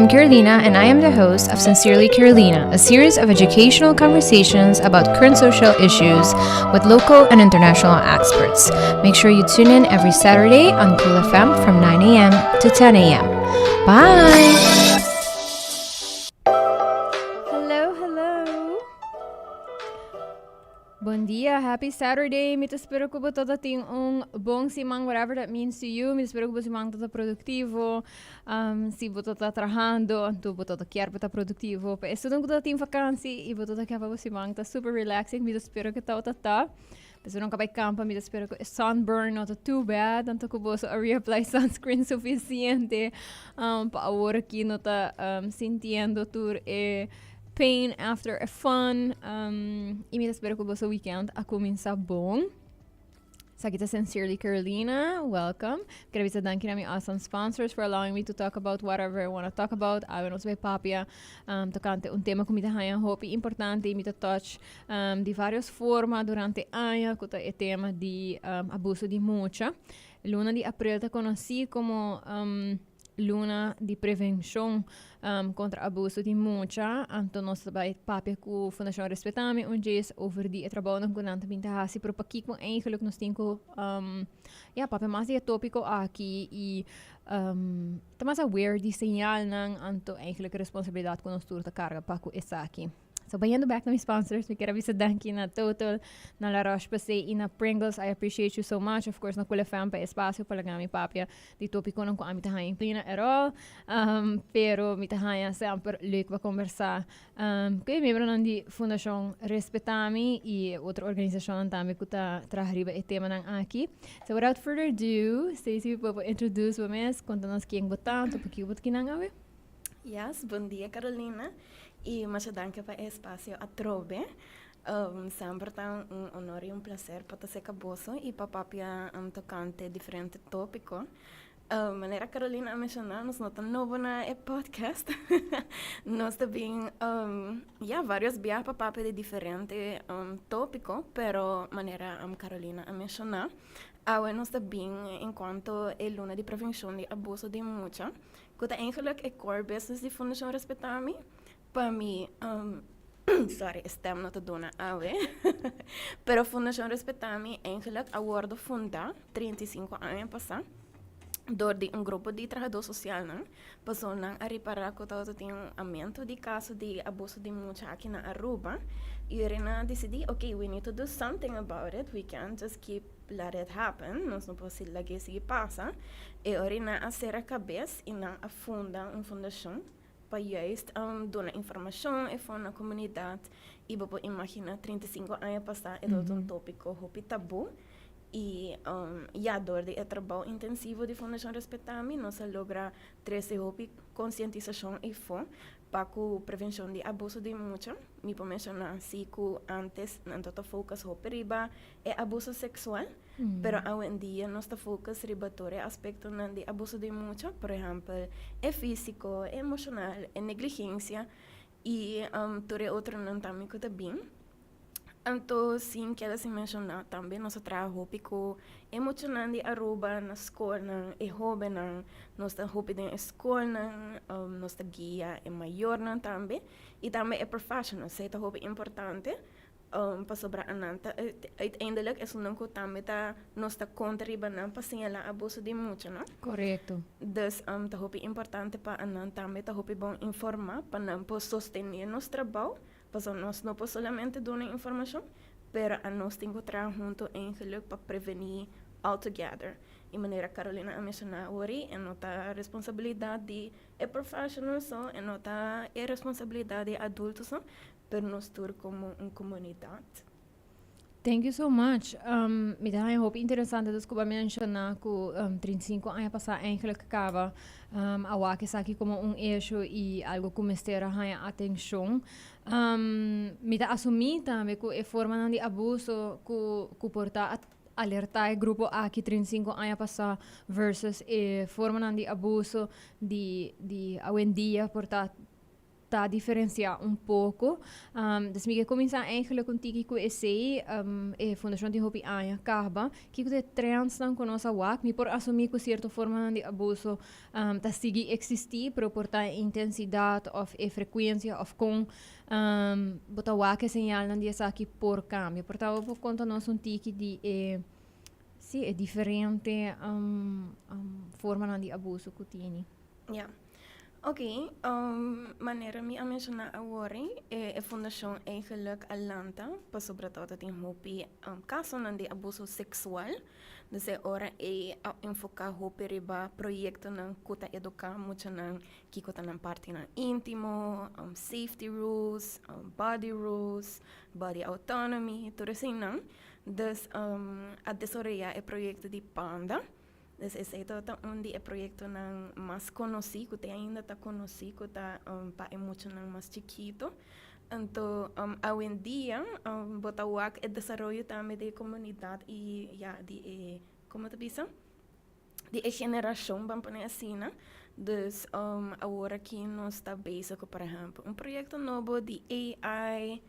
I'm Carolina and I am the host of Sincerely Carolina, a series of educational conversations about current social issues with local and international experts. Make sure you tune in every Saturday on Cool FM from 9 a.m. to 10 a.m. Bye! Hello, hello. Bon dia, happy Saturday. Mi ta spera cu bo tin un bon siman, whatever that means to you. Mi ta spera cu bo siman ta productivo. Si bo ta trahando, anto bo kier ta productivo. Pa esnan cu tin vakantie y bo kier pa bo siman ta super relaxing. Mi ta spera cu ta ta. Esnan cu a bay campa, mi ta spera cu sunburn no ta too bad. Anto cu bo a reapply sunscreen suficiente pa awor aki no ta sintiendo tur e pain after a fun. Y mi ta spera cu bo weekend a cuminsa bon. Esaki ta Sincerely Carolina, welcome. Kier bisa danki na mi awesome sponsors for allowing me to talk about whatever I want to talk about. Awe nos bay papia tocante un tema cu mi ta haya hopi importante y mi ta touch di varios forma durante aña, cu ta e tema di abuso di mucha. Luna di april ta conoci como luna di prevencion contra abuso di mucha. Anto nos ta bay papia cu Fundacion Respetami un djes over di e trabounan cu nan ta bin ta haci, pero pakico eigenlijk nos tin cu ja, papia mas di e topico aki y ta mas aware di señalnan, anto eigenlijk responsabilidad cu nos tur ta carga pa cu esaki. So, bayendo back na mi sponsors, mi kier bisa danki na Total, na La Roche-Posay y na Pringles. I appreciate you so much. Of course, na Cool FM pa espacio pa laga mi papia di topico nan cu ami ta haya inclina at all. Pero mi ta haya semper leuk pa conversa cu e miembronan di Fundacion Respetami y otro organisacionnan tambe cu ta traha riba e temanan aki. So, without further ado, Stacey, bo por introduce bo mes, conta nos ken bo ta, anto pakico bo ta kinan awe? Yes, bon dia, Carolina. Y masha danki pa e espacio atrobe. Semper ta un honor y un placer pa ta cerca boso y pa papia tocante diferente topico. Manera Carolina a menciona, nos no ta nobo na e podcast. Nos ta bin ya varios biaha pa papia di diferente topico, pero manera Carolina a menciona, awe nos ta bin en cuanto e luna di prevencion di abuso di mucha, cu ta eigenlijk e core business di Fundacion Respetami. Pa mi, sorry, e stem no ta duna awe. Pero Fundacion Respetami eigenlijk a wordo funda 35 aña pasa door di un grupo di trahador socialnan. Pasobra nan a ripara cu tabata tin un aumento di caso di abuso di mucha aki na Aruba. Y nan a dicidi, "Ok, we need to do something about it. We can't just keep let it happen. Nos no por laga sigui pasa." E ora nan a cera cabes y nan a funda un fundacion pa juist duna informacion e for na comunidad. Y bo por imagina, 35 aña pasa e tabata un topico hopi tabu. Y ja, door di e trabou intensivo di Fundacion Respetami, nos a logra trece hopi concientisacion e fo pa cu prevencion di abuso di mucha. Mi por menciona si cu antes nan tabata focus hopi riba e abuso sexual, pero awendia nos ta focus riba tur e aspectonan di abuso di mucha, por ehempel, e fisico, e emocional, e negligencia y tur e otronan tambe cu ta bin. Anto, sin keda sin menciona, tambe nos a traha hopi cu e muchanan di Aruba na scolnan, e hobennan. Nos ta hopi den e scolnan, nos ta guia e mayornan tambe y tambe e professionals. Esey ta hopi importante pasobra anan ta uiteindelijk esunnan cu tambe ta nos ta conta riba nan pa señala abuso di mucha, no? Correcto. Dus ta hopi importante pa anan tambe ta hopi bon informa pa nan por sostene nos trabou. Pasobra nos no por solamente duna informacion, pero anos tin cu traha hunto eigenlijk pa preveni altogether. Y manera Carolina a menciona awor, e no ta responsabilidad di e professional so, e no ta e responsabilidad di adulto so, pero nos tur como un comunidad. Thank you so much. Mi ta hopi interesante dus cu bo a menciona cu 35 aña pasa eigenlijk caba a wak esaki como un issue y algo cu mester a haya atencion. Mi ta asumi tambe cu e formanan di abuso cu por ta alerta e grupo aki 35 aña pasa versus e formanan di abuso di awendia por ta. Ta diferencia un poco. Dus mi ke cuminsa eigenlijk un tiki cu esey. E fundacion tin hopi aña caba. Kico ta e trendsnan cu nos a wak? Mi por asumi cu cierto formanan di abuso ta sigui existi, pero por ta e intensidad of e frecuencia of con bo ta wak e señalnan di esaki por cambia. Por ta bo por conta nos un tiki di e, si, e diferente formanan di abuso cu tini. Ja. Ok, manera mi a menciona awor, e fundacion eigenlijk a lanta pasobra tabata tin hopi casonan di abuso sexual. Dus e ora ei a enfoca hopi riba proyectonan cu ta educa muchanan kico ta nan partinan intimo, safety rules, body rules, body autonomy, tur eseinan. Dus a desaroya e proyecto di Panda. Dus esei tabata un di e proyectonan mas conoci, cu te ainda ta conoci, cu ta pa e muchanan mas chikito. Anto awendia bo ta wak e desaroyo tambe di e comunidad y ya di e, como ta bisa? Di e generacion, ban pone asina. Dus awor aki nos ta bezig cu, por ehempel, un proyecto nobo di AI,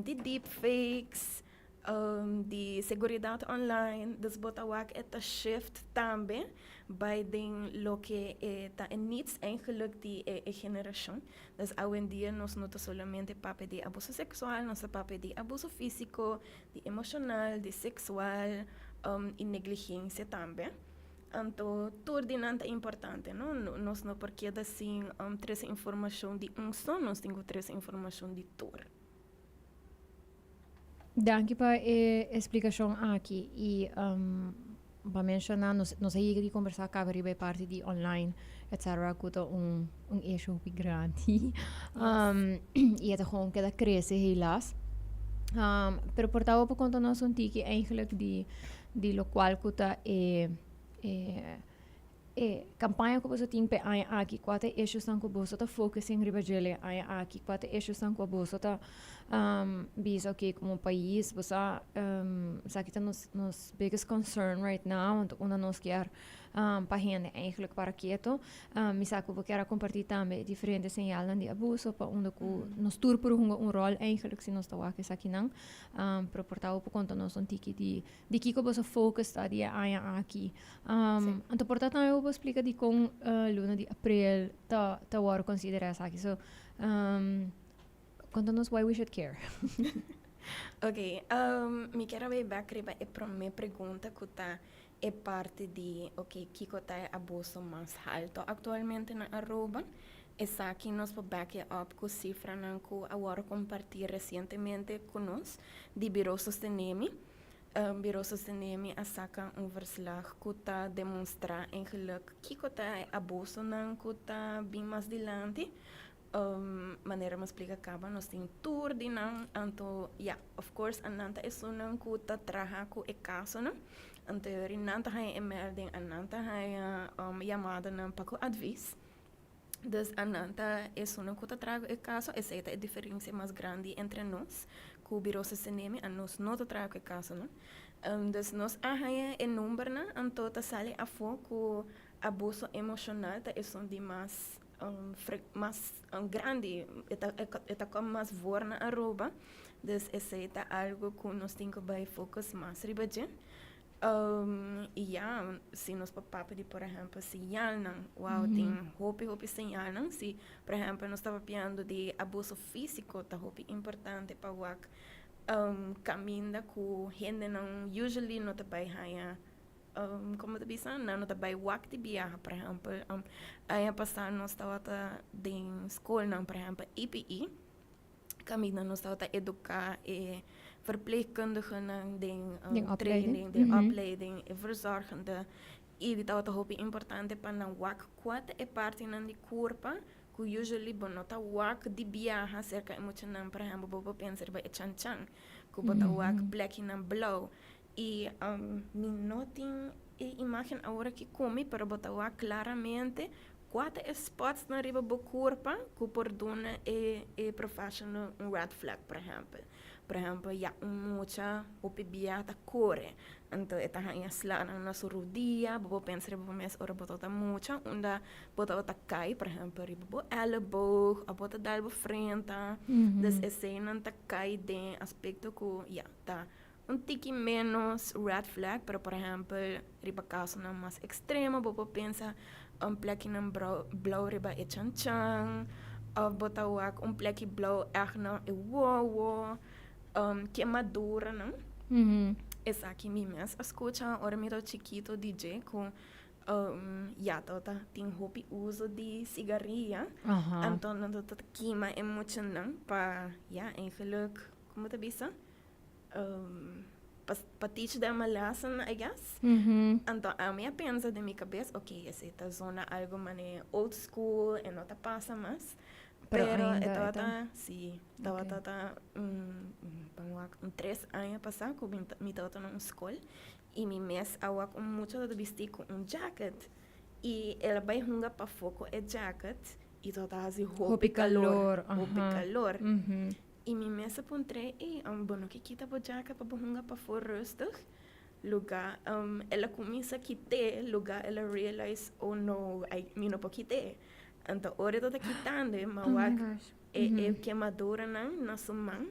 di deepfakes, di seguridad online, dus bo ta wak e ta shift tambe bai den loke e ta e needs eigenlijk di e generacion. Dus awendia nos no ta solamente papia di abuso sexual, nos ta papia di abuso fisico, di emocional, di sexual y negligencia tambe. Anto tur di nan ta importante, no? Nos no por keda sin trece informacion di un so, nos tin cu trece informacion di tur. Danki pa e explicacion aki y pa menciona nos a yega di conversa caba riba e parti di online etc. Cu ta un issue hopi grandi y e ta gewoon keda crece helaas. Pero por ta bo por conta nos un tiki eigenlijk di locual cu ta e E campaña cu boso tin p'e aña aki, cua ta e issuesnan cu boso ta focusing riba djele e aña aki? Cua ta e issuesnan cu boso ta bisa ok como pais bo sa esaki ta nos nos biggest concern right now, anto unda nos kier pa hende eigenlijk para keto. Mi sa cu bo kier a comparti tambe e diferente señalnan di abuso pa unda cu nos tur por hunga un rol eigenlijk si nos ta wak esakinan. Pero por ta bo por conta nos un tiki di Di kiko boso focus ta di e aña aki? Anto por ta tambe bo por splika dikon luna di aprel ta ta wòrdu konsiderá esaki. So, konta nos why we should care. Ok, mi kier a bay bek riba e promé pregunta ku ta e parti di ok kiko ta e abuso mas halto aktualmente na Aruba. Esaki nos por back e up ku sifranan ku a wòrdu kompartí resientemente ku nos di Biro Sostenemi. Biro Sostenemi a saka un verslag ku ta demonstrá eigenlijk kiko ta e abusonan ku ta bin mas dilanti. Manera mi a splika kaba nos tin tur di nan, anto ya, of course anan ta esunnan ku ta traha ku e kasonan, anto yori nan ta haña e melding, anan ta haña yamadanan pa ku advis. Dus anan ta esunnan ku ta traha ku e kaso, esei ta e diferensia mas grandi entre nos ku Biro Sostenemi, anos no ta traha ku e kasonan. Dus nos a haña e numbernan, anto ta sali afó ku abuso emoshonal ta esun di mas mas grandi, e ta kom mas voor na Aruba, dus esei ta algu ku nos tin ku bai focus mas riba dje. I ya, si nos por papia di por ehempel señalnan, wou tin hopi hopi señalnan, si por ehempel nos ta papiando di abuso físiko ta hopi importante pa wak kaminda ku hendenan usually no ta bai haña Como ta bisa nan no ta bay wak di biaha por ehempel aña pasa nos tabata den scolnan por ehempel EPE caminda nos tabata educa e verpleegkundigenan den training den opleiding e verzorgende y tabata hopi importante pa nan wak cua ta e partinan di curpa cu usually bo no ta wak di biaha cerca e muchanan por ehempel bo por pensa riba e chanchan cu bo ta wak plekinan blauw I mi no tin e imágen awor aki ku mi, pero bo ta wak klaramente kua ta e spotsnan riba bo kurpa ku por duna e e professional un red flag, por ehèmpel. Por ehempel, ya, un mucha hopi bia ta core, anto e ta haña slanan na su rudia. Bo por pensa riba bo mes ora bo tabata mucha, unda bo tabata cay, por ehempel, riba bo elleboog of bo ta dal bo frenta. Dus eseynan ta cay den aspecto cu, ya, ta un tiki menos red flag, pero, por ehempel, riba casonan mas extremo, bo por pensa un plekinan blauw riba e chanchan, of bo ta wak un pleki blauw echt na e wowo, kemaduranan. Esaki mi mes a scucha ora mi ta chikito di dje cu ya tabata tin hopi uso di sigaria, anto nan ta kima e muchanan pa, ya, eigenlijk, como ta bisa? Pa teach them a lesson, I guess. Anto ami a pensa den mi cabes, ok, esey ta zona algo mane old school e no ta pasa mas. Pero Pero e ainda e ta. Tabata, si, tabata ta ban wak un 3 aña pasa cu mi tabata na un school y mi mes a wak un mucha tabata bisti cu un jacket y el a bay hunga pafó cu e jacket y tabata haci hopi Hopi calor, calor, hopi calor. Y mi mes a puntr'é: "Ey, bo no ke kita bo jacket pa bo hunga pafó rustig?" Luga el a cuminsa kit'é, luga el a realize: "Oh no, ay, mi no por kit'é." Anto ora e tabata kitando, m'a Oh my wak gosh. e kemaduranan na su man.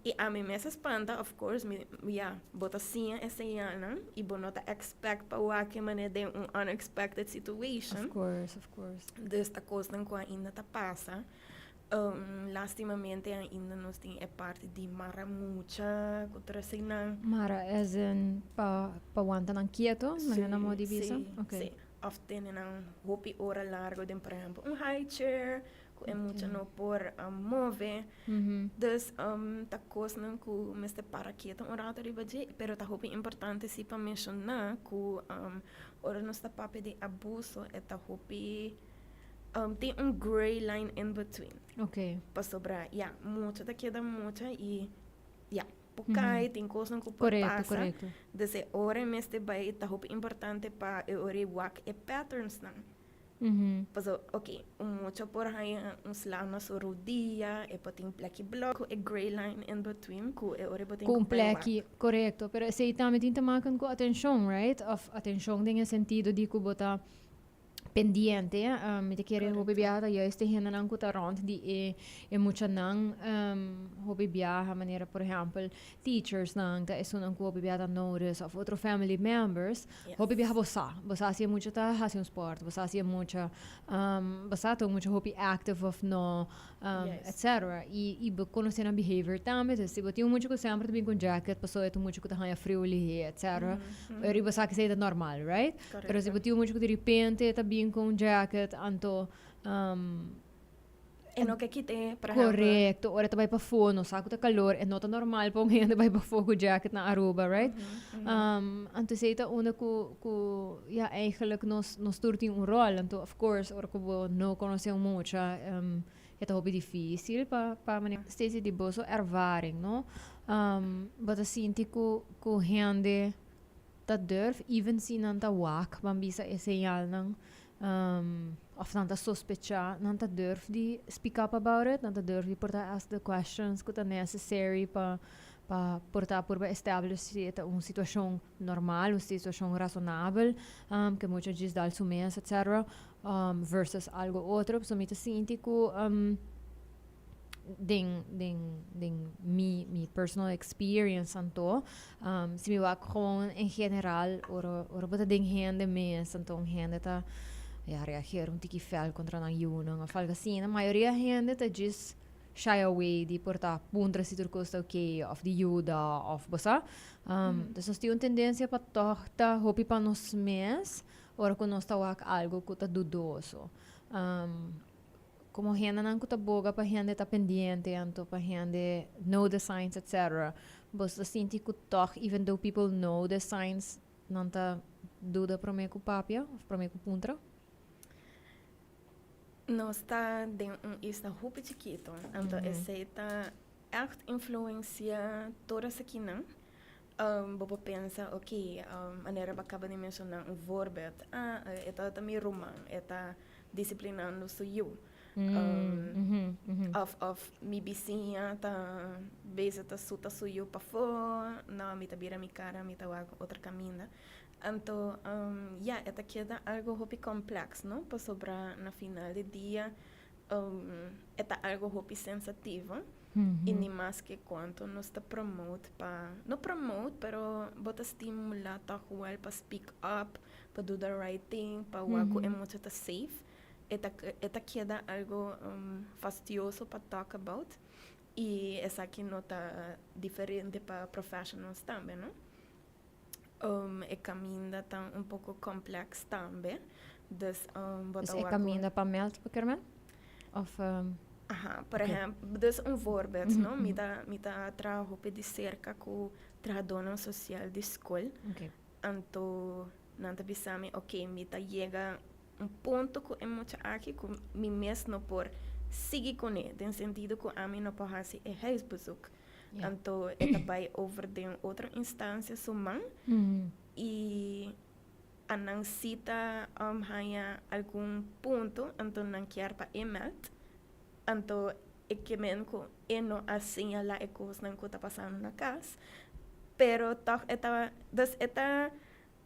Y ami mes a spanta, of course, mi, ya, bo ta siña e señalnan y bo no ta expect pa wak e manera den un unexpected situation. Of course, of course. Dus ta cosnan cu ainda ta pasa. Lastimamente ainda nos tin e parti di mara mucha cu tur eseynan. Mara as in pa wanta nan quieto, manera nan modo di bisa? Si, Okay. si. Of tene nan hopi ora largo den, por ehempel, un high chair cu e mucha no por move. Dus ta cosnan cu mester para quieto un rato riba dje, pero ta hopi importante si pa menciona cu ora nos ta papia di abuso, e ta hopi tin un gray line in between. Pasobra, ya, mucha ta keda mucha y, ya, por cay, tin cosnan cu por pasa. Dus e ora mester bay, ta hopi importante pa e ora wak e patterns nan. Paso, ok, un mucha por haña un sla na su rudia, e por tin pleki blauw, cu e gray line in between, cu e ora bo tin Cu un cu bay wak. Pleki, correcto. Pero esey tambe tin te maken cu atencion, right? Of atencion den e sentido di cu bo ta pendiente. Mi ta kere hopi biaha ta juist e hendenan cu ta rond di e muchanan hopi biaha, manera, por ehempel, teachers nan ta esunnan cu hopi biaha ta notice of otro family members. Hopi biaha bo sa si e mucha ta haci un sport, bo sa si e mucha bo sa ta un mucha hopi active of no, etc. Y bo conoce nan behavior tambe. Dus si bo tin un mucha cu semper ta bin cu un jacket, paso e ta un mucha cu ta haña frio lihe, etc. Pero bo sa cu esey ta normal, right? Pero si bo tin un mucha cu di repente ta bin cu un jacket, anto E no ke kit'é, por ehempel. Correcto. Ora ta bay pafó, no sa cu ta calor, e no ta normal pa un hende bay pafó cu jacket na Aruba, right? Anto esey ta unda cu, ja, eigenlijk nos tur tin un rol. Anto, of course, ora cu bo no conoce un mucha, e ta hopi dificil pa manera. Stacey, di boso ervaring, no? Bo ta sinti cu hende ta durf, even si nan ta wak, ban bisa, e señalnan, of nan ta sospecha, nan ta durf di speak up about it, nan ta durf di por ta ask the questions cu ta necessary pa por ta purba establish si e ta un situacion normal, un situacion razonabel, cu mucha djis dal su mes, etc., versus algo otro? So mi ta sinti cu den mi personal experience anto, si mi wak gewoon en general, ora bo ta den hende mes, anto un hende ta, ja, reageer un tiki fel contra nan yiunan of algo asina, mayoria hende ta djis shy away di por ta puntra si tur cos ta okay of di yuda of bo sa. Dus nos tin un tendencia pa toch ta hopi pa nos mes ora cu nos ta wak algo cu ta dudoso. Como hendenan cu ta boga pa hende ta pendiente, anto pa hende know the signs, etc., bo ta sinti cu toch, even though people know the signs, nan ta duda prome cu papia of prome cu puntra? Nos ta den un isla hopi chikito, anto esey ta echt influencia tur esakinan. Bo por pensa, ok, manera bo a caba di menciona un voorbeeld. Ah, e ta mi ruman, e ta disciplinando su yiu. Of mi bisiña ta bezig ta suta su yu pafó, no, mi ta bira mi kara, mi ta wak otro kaminda. Anto, ya, e ta keda algo hopi complex, no? Pasobra na final di dia e ta algo hopi sensativo i ni maske kuantu nos ta promote pa, no promote, pero bo ta stimulá tòg wèl pa speak up, pa do the right thing, pa wak ku e mucha ta safe. E ta keda algo fastioso pa talk about i esaki no ta diferente pa professionals tambe, no? E kaminda ta un poko complex tambe. Dus bo Dus e kaminda pa meld bekermen? Of Aha, por ehèmpel, dus un voorbeeld, no? Mi ta traha hopi di serka ku trahadónan sosial di skol. Anto nan ta bisa mi, ok, mi ta yega un punto ku e mucha aki ku mi mes no por sigui kuné, den sentido ku ami no por hasi e huisbezoek. Anto e ta bai over den otro instansia su man i anan si ta haña algun punto, anto nan kier pa e meld. Anto e ke men ku e no a señalá e kosnan ku ta pasando na kas, pero tòg e ta, dus e ta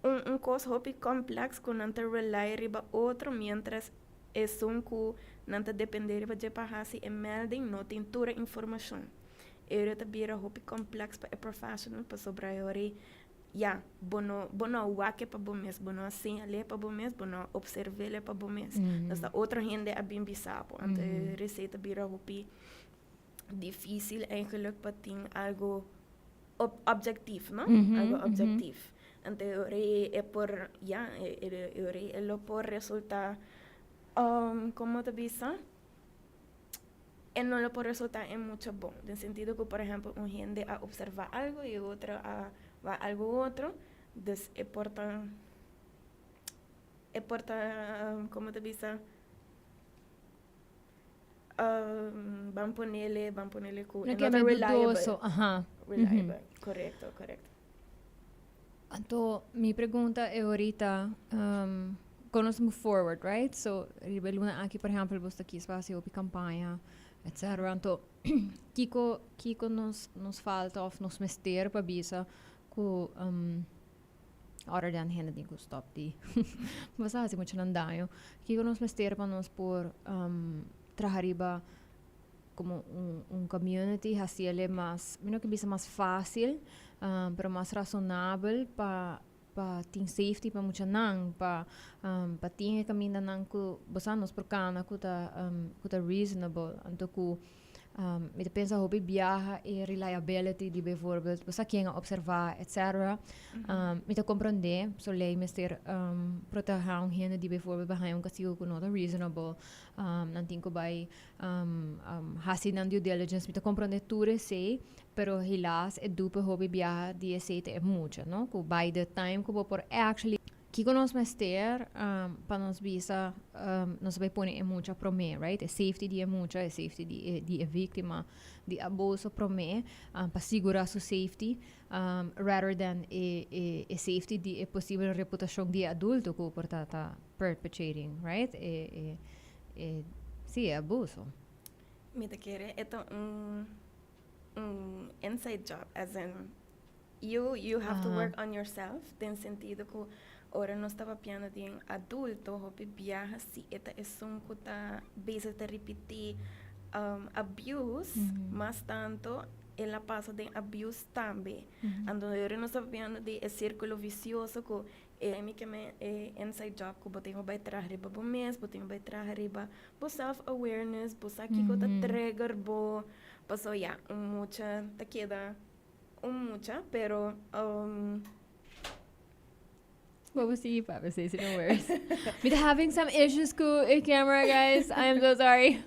un kos hopi complex ku nan ta rely riba otro, mientras esun ku nan ta dependé riba dje pa hasi e melding no tin tur e informashon. E ta bira hopi complex pa e professional, pasobra e ora ya, bo no wak e pa bo mes, bo no a señal'é pa bo mes, bo no a observ'é pa bo mes. Dus ta otro hende a bin bisa bo. Anto esei ta bira hopi difísil eigenlijk pa tin algo objectief, no? Algo objectief. Anto e por, ya, e lo por resultá, kon ta bisa? E no lo por resultá en mucho bon. Den sentido ku, por ehèmpel, un hende a observá algo i otro a wak algo otro, dus e por ta, kon ta bisa? Ban ponele ku No e ke no ta ta reliable. Dudoso. Reliable. Korekto. Anto, mi pregunta e ahorita, kon nos move forward, right? So, riba luna aki, por ehèmpel, bo ta kies pa hasi hopi kampaña, etc. Anto, kiko nos falta òf nos mester pa bisa ku other than hende tin ku stop di bo sa hasi muchanan daño. Kiko nos mester pa nos por traha riba komo un community, hasiele mas, mi no ke bisa mas fásil, pero mas rasonabel pa tin safety pa muchanan, pa tin e kamindanan ku bo sa nos por kana ku ta reasonable. Anto ku mi ta pensa hopi biaha e reliability di bijvoorbeeld bo sa ken a observá, etc. Mi ta komprondé, so lei mester protehá un hende di bijvoorbeeld haña un kastigo ku no ta reasonable. Nan tin ku bai hasi nan due diligence, mi ta komprondé tur esei, pero helaas e dupe hopi biaha di esei ta e mucha, no? Ku by the time ku bo por actually kiko nos mester pa nos bisa nos bai pone e mucha promé, right? E safety di e mucha, e safety di e víktima di abuso promé, pa sigurá su safety, rather than e safety di e posibel reputashon di e adulto ku por ta perpetrating, right? E si, e abuso. Mi ta kere e ta un inside job, as in you have to work on yourself, den sentido ku ora nos ta papiando di un adulto, hopi biaha si e ta esun ku ta bezig ta ripití abuse, mas tanto el a pasa den abuse tambe. Anto ora nos ta papiando di e sírkulo visioso ku e mi ke men e inside job ku bo tin ku bai traha riba bo mes, bo tin ku bai traha riba bo self awareness, bo sa kiko ta trigger bo, paso ya, un mucha ta keda un mucha, pero What was the Papa says no worries. Mi having some issues ku e camera, guys. I am so sorry.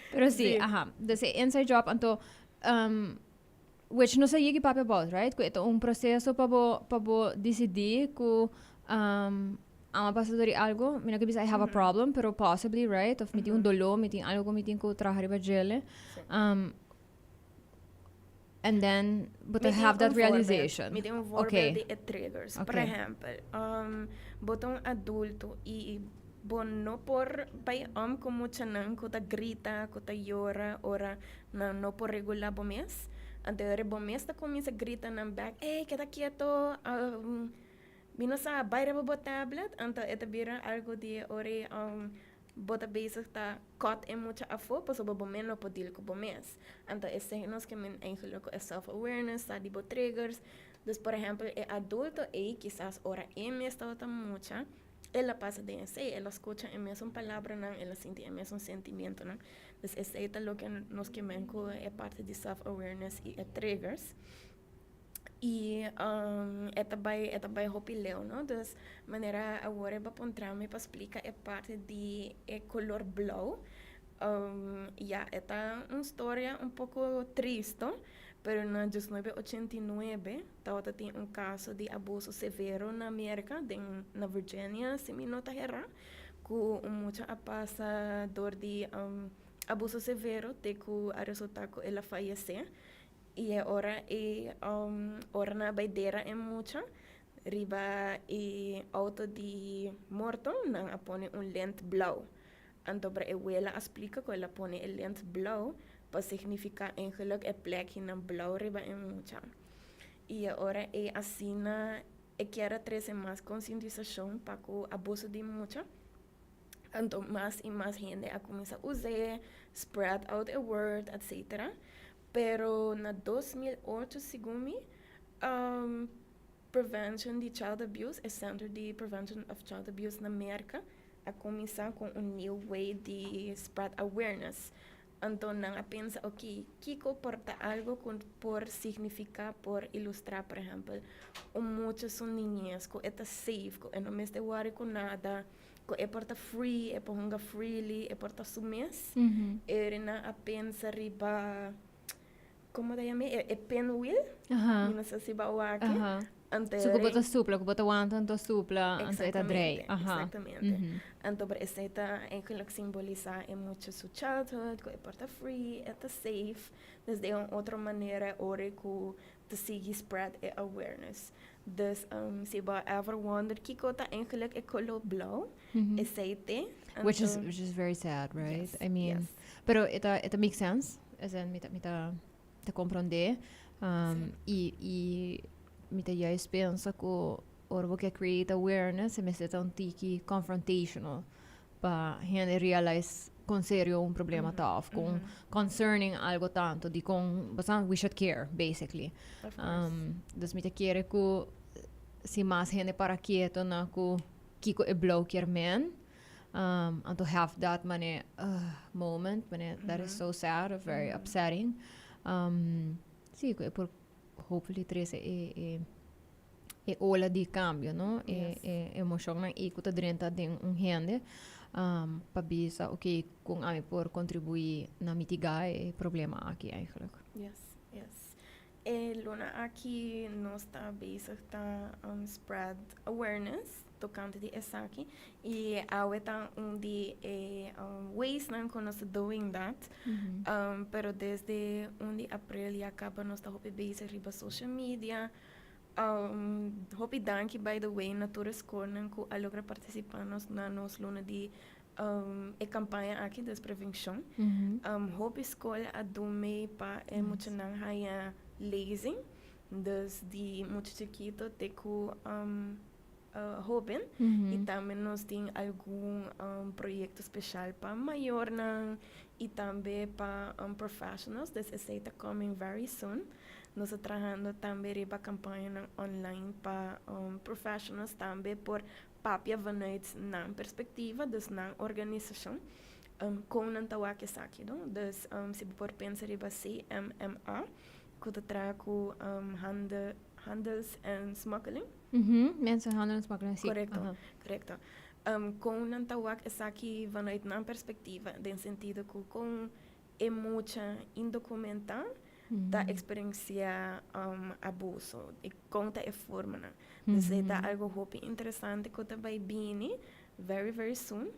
Pero si, Dus e inside job anto which no sa yegi papia about, right? Ku e ta un proseso pa bo disidí ku ami a pasa dor di algo, mi no ke bisa I have a problem, pero possibly, right? Of mi tin un doló, mi tin algo ku mi tin ku traha riba djele. And then, but to have that realization. Mi tin un voorbeeld di e triggers. Por ehèmpel, bo ta un adulto i Bo no por bai om ku muchanan ku ta grita, ku ta yora ora nan no por regulá bo mes. Anto ora bo mes ta kuminsá grita nan bèk, Ey, keda kieto, mi no sa, bai riba bo tablet. Anto e ta bira algu di ora bo ta bezig ta kòt e mucha afó pasobra bo mes no por deal ku bo mes. Anto esei nos ke men eigenlijk ku e self awareness, sa di bo triggers. Dus por ehèmpel e adulto ei kisas ora e mes tabata mucha, el a pasa den esei, el a skucha e mesun palabranan, el a sinti e mesun sentimientonan. Dus esei ta loke nos ke men ku e parti di self awareness i e triggers. I e ta bai e ta bai hopi leu no. Dus manera awor e bo a puntra mi pa splika e parti di e kolor blou, ya e ta un storia un poko tristo, pero na 1989 tabata tin un kaso di abuso severo na Merka den na Virginia si mi no ta hera ku un mucha a pasa dor di abuso severo te ku a resulta ku el a fayesé. I e ora e ora nan a bai dera e mucha riba e auto di morto nan a pone un lent blauw. Anto bra e wela a splika ku el a pone e lent blauw pa signifiká eigenlijk e plekkinan blauw riba e mucha. I e ora ei asina e kier a trese mas konsientisashon pa ku abuso di mucha. Anto mas i mas hende a kuminsá us'é, spread out e word, etcetera. Pero na 2008 segun mi, Prevention di Child Abuse, e Center di Prevention of Child Abuse na Merka a kuminsá ku un new way di spread awareness. Anto nan a pensa, ok, kiko por ta algo ku por signifiká, por ilustrá, por ehèmpel, un mucha su niñez, ku e ta safe, ku e no mester wòri ku nada, ku e por ta free, e por hunga freely, e por ta su mes. E nan a pensa riba, komo ta yama e? E pinwheel. Mi no sa si bo a wak. Anto So ku bo ta supla, ku bo ta wanta anto supla, anto e ta drei. Exactamente. Anto por esei ta eigenlijk simbolisá e mucha su childhood, ku e por ta free, e ta safe. Dus den un otro manera ora ku ta sigui spread e awareness. Dus si bo a ever wonder kiko ta eigenlijk e koló blou, esei t'e. Which is very sad, right? Yes. I mean, pero e ta make sense. As in, mi ta komprondé. I mi ta juist pensa ku ora bo ke create awareness, e mester ta un tiki confrontational pa hende realize kon serio un problema ta of kon concerning algo tanto di kon basta we should care, basically. Of course. Dus mi ta kere ku si mas hende para kieto na ku kiko e blou kier men, and to have that mane moment, mane that is so sad, very upsetting. Si, ku e por hopefully trese e ola di kambio, no? E emoshonnan ei ku ta drenta den un hende pa bisa, ok, kon ami por kontribuí na mitigá e problema aki eigenlijk. Yes. E luna aki nos ta bezig ta spread awareness tokante di esaki i awe ta un di e ways nan ku nos ta doing that. Pero desde 1 di aprel ya kaba nos ta hopi bezig riba social media. Hopi danki, by the way, na tur e skolnan ku a logra partisipá nos na nos luna di e kampaña aki, dus prevenshon. Hopi skol a dun mee pa e muchanan haña lezing, dus di mucha chikito te ku hoben. I tambe nos tin algun proyekto speshal pa mayornan i tambe pa professionals, dus esei ta coming very soon. Nos ta trahando tambe riba kampañanan online pa professionals tambe por papia vanuit nan perspektiva, dus nan organisashon, kon nan ta wak esaki, no? Dus si bo por pensa riba CMMA, ku ta traha ku handels en smokkeling. Mensenhandel en smokkeling, si. Korekto, korekto. Kon nan ta wak esaki vanuit nan perspektiva, den sentido ku kon e mucha indokumentá ta eksperensiá abuso i kon ta e formanan. Dus e ta algu hopi interesante ku ta bai bini very very soon.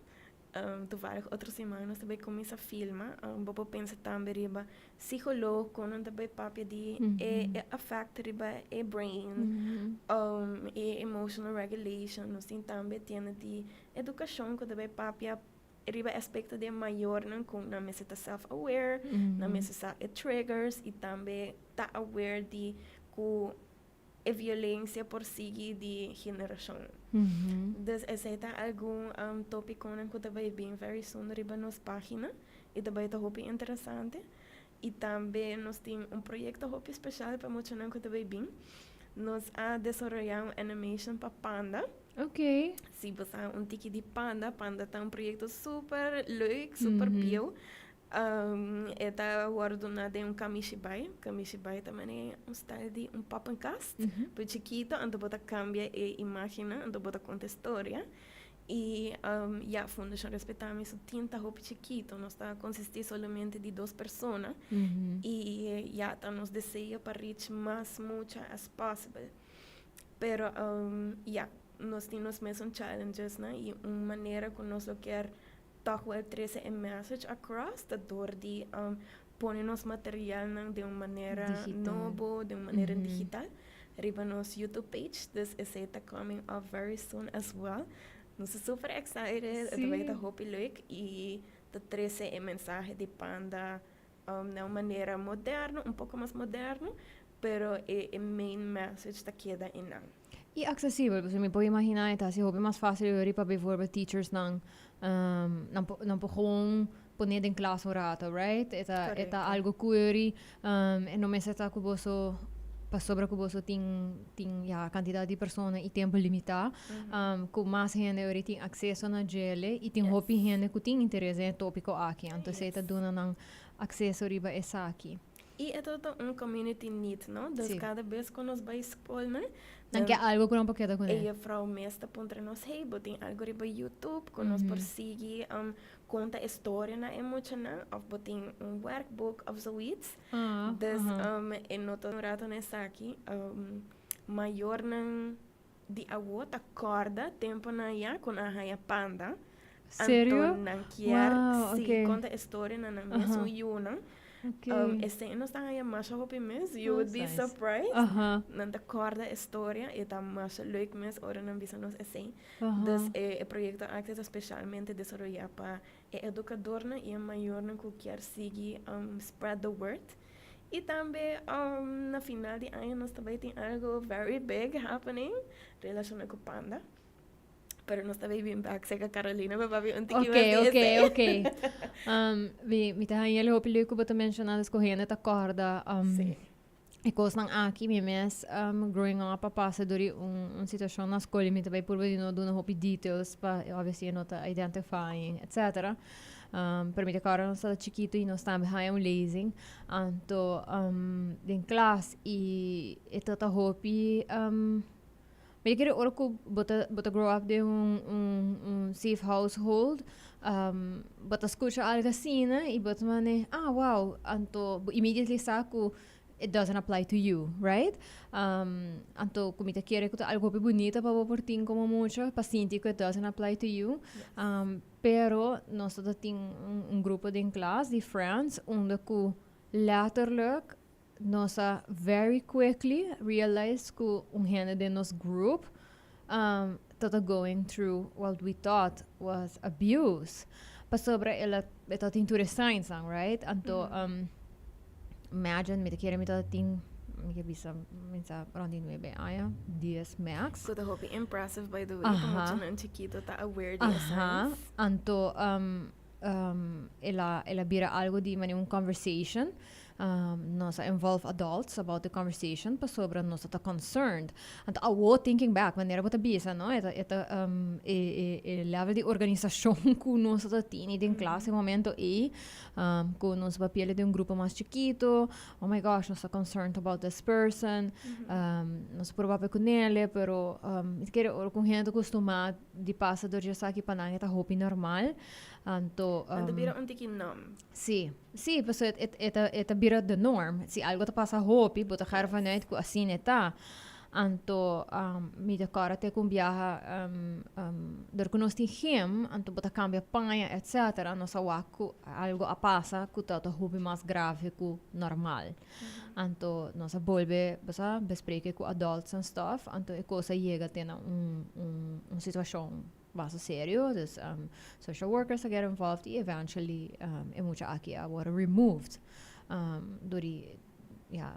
Toevallig otro siman nos ta bay cuminsa filma. Bo por pensa tambe riba psicoloog cu nan ta bay papia di e effect riba e brain, e emotional regulation. Nos tin tambe tienda di educacion cu ta bay papia riba e aspecto di e mayornan cu nan mester ta self aware, nan mester sa e triggers y tambe ta aware di cu e violencia por sigui di generacion. Dus esey ta algun topiconan cu ta bay bin very soon riba nos pagina y ta bay ta hopi interesante. Y tambe nos tin un proyecto hopi special pa muchanan cu ta bay bin. Nos a desaroya un animation pa Panda. Si bo sa un tiki di Panda, Panda ta un proyecto super leuk, super bieu. E ta wòrdu duna den un kamishibai. Kamishibai ta manera un style di un poppenkast, pero chikito, anto bo ta kambia e imagennan, anto bo ta konta e storia. I ya, Fundashon Respetami su tim ta hopi chikito, nos ta konsistí solamente di dos persona i ya, ta nos deseo pa reach mas mucha as possible. Pero ya, nos tin nos mesun challengesnan i un manera ku nos lo kier Tòg wèl trese e message across ta dor di pone nos materialnan den un manera nobo, den un manera digital riba nos YouTube page. Dus esei ta coming up very soon as well. Nos ta super excited, e ta bai ta hopi leuk i ta trese e mensahe di Panda na un manera moderno, un poko mas moderno, pero e main message ta keda einan. I aksesibel, pasobra mi por imaginá e ta hasi hopi mas fásil yori pa bijvoorbeeld teachersnan, nan por nan por gewoon pone den klas un rato, right? E ta e ta algo ku yori e no mester ta ku boso pasobra ku boso tin tin ya kantidat di persona i tempu limitá, ku mas hende yori tin akseso na djele i tin hopi hende ku tin interes den e tópiko aki, anto esei ta duna nan akseso riba esaki. I e ta un community need, no? Dus cada bes cu nos bay scolnan, Nan ke algo cu nan por keda cune. E juffrouw mes ta puntra nos, hey, bo tin algo riba YouTube cu nos por sigui conta e storia na e muchanan? Of bo tin un werkboek of zoiets? Dus e no ta un rato na esaki. Mayornan di awo ta corda temponan ya cu nan a haya Panda. Serio? Anto nan kier si conta e storia na nan mesun yunan. Esei nos ta haya masha hopi mes. You would be surprised. Nan ta corda e storia y ta masha leuk mes ora nan bisa nos esei. Dus e proyecto aki ta specialmente desaroya pa e educadornan y e mayornan cu kier sigui spread the word. Y tambe na final di aña nos ta bay tin algo very big happening relaciona cu Panda. Pero nos ta bay bin back cerca Carolina pa papia un tiki mas di esey. Ok, ok. Mi ta haña el hopi leuk cu bo ta menciona des cu hende ta corda e cosnan aki. Mi mes growing up a pasa dor di un situacion na scol y mi ta bay purba di no duna hopi details pa obviously e no ta identifying etcetera. Pero mi ta corda nos tabata chikito y nos tambe haña un lezing. Anto den klas y e tabata hopi. Mi ta kere ora ku bo ta bo ta grow up den un un un safe household, bo ta skucha algu asina i bo ta mane, ah wow, anto bo immediately sa ku it doesn't apply to you, right? Anto ku mi ta kere ku ta algu hopi bunita pa bo por tin komo mucha, pa sinti ku it doesn't apply to you. Pero nos ta tin un un grupo den klas di friends unda ku letterlijk nos a very quickly realize ku un hende den nos group ta ta going through what we thought was abuse. Pasobra el a e ta tin tur e signs nan, right? Anto imagine mi ta kere mi ta tin mi ke bisa mi sa rond di nuebe aña, dies max. Ku ta hopi impressive by the way, pa muchanan chikito ta aware di e signs. Anto el a el a bira algo di manera un conversation. Nos a involve adults about the conversation pasobra nos ta concerned. Anto awo thinking back manera bo ta bisa no e ta e ta e e e level di organisacion cu nos ta tini den klas e momento ey cu nos papia den un grupo mas chikito oh my gosh nos ta concerned about this person nos a purba papia cu nele pero mi ta kere ora cu un hende ta costuma di pasa door di esaki pa nan e ta hopi normal anto Nan ta bira un tiki numb. Si. Sí, pasobra e, e, e ta, e ta bira de norm. Si algo ta pasa hopi, bo ta ga ervan uit ku asina e ta. Anto mi ta kòrda te ku un biaha dor ku nos tin gym, anto bo ta kambia paña etcetera, nos a wak ku algo a pasa ku ta hopi mas grave ku normal. Anto nos a bolbe, bo sa, bespreke ku adults en stuff, anto e kos a yega te na un un situashon basta serio, dus social workers a get involved i eventually e mucha aki a wòrdu removed dor di ja,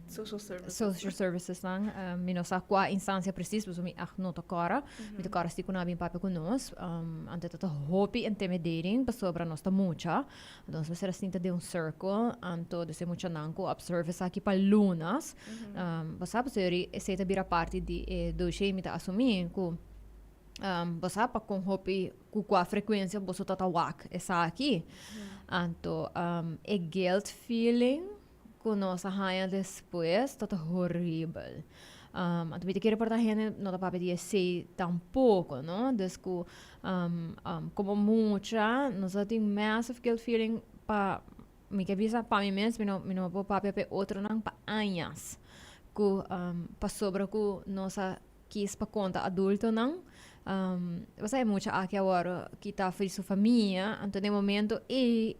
Social services. Social services nan. Mi no sa kua instancia precies, pasobra mi echt no ta kòrda. Mi ta kòrda si ku nan a bin papia ku nos. Anto e ta hopi intimidating pasobra nos ta mucha. Anto nos mester a sinta den un circle. Anto dus e muchanan ku observe esaki pa lunas. Bo sa pasobra esei ta bira parti di e dossier mi ta asumí ku bo sa pa kon hopi ku kua frekuensia boso ta ta wak esaki. Anto e guilt feeling ku nos a haña despues ta ta horibel. Anto mi ta kere por ta hende no ta papia di esei tampoko, no? Dus ku komo mucha nos a tin massive guilt feeling pa mi ke bisa pa mi mes mi no por papia pa e otronan pa añas ku pasobra ku nos a kis pa konta adultonan. Bo sa e mucha aki awor kita for di su famia, anto den momento ei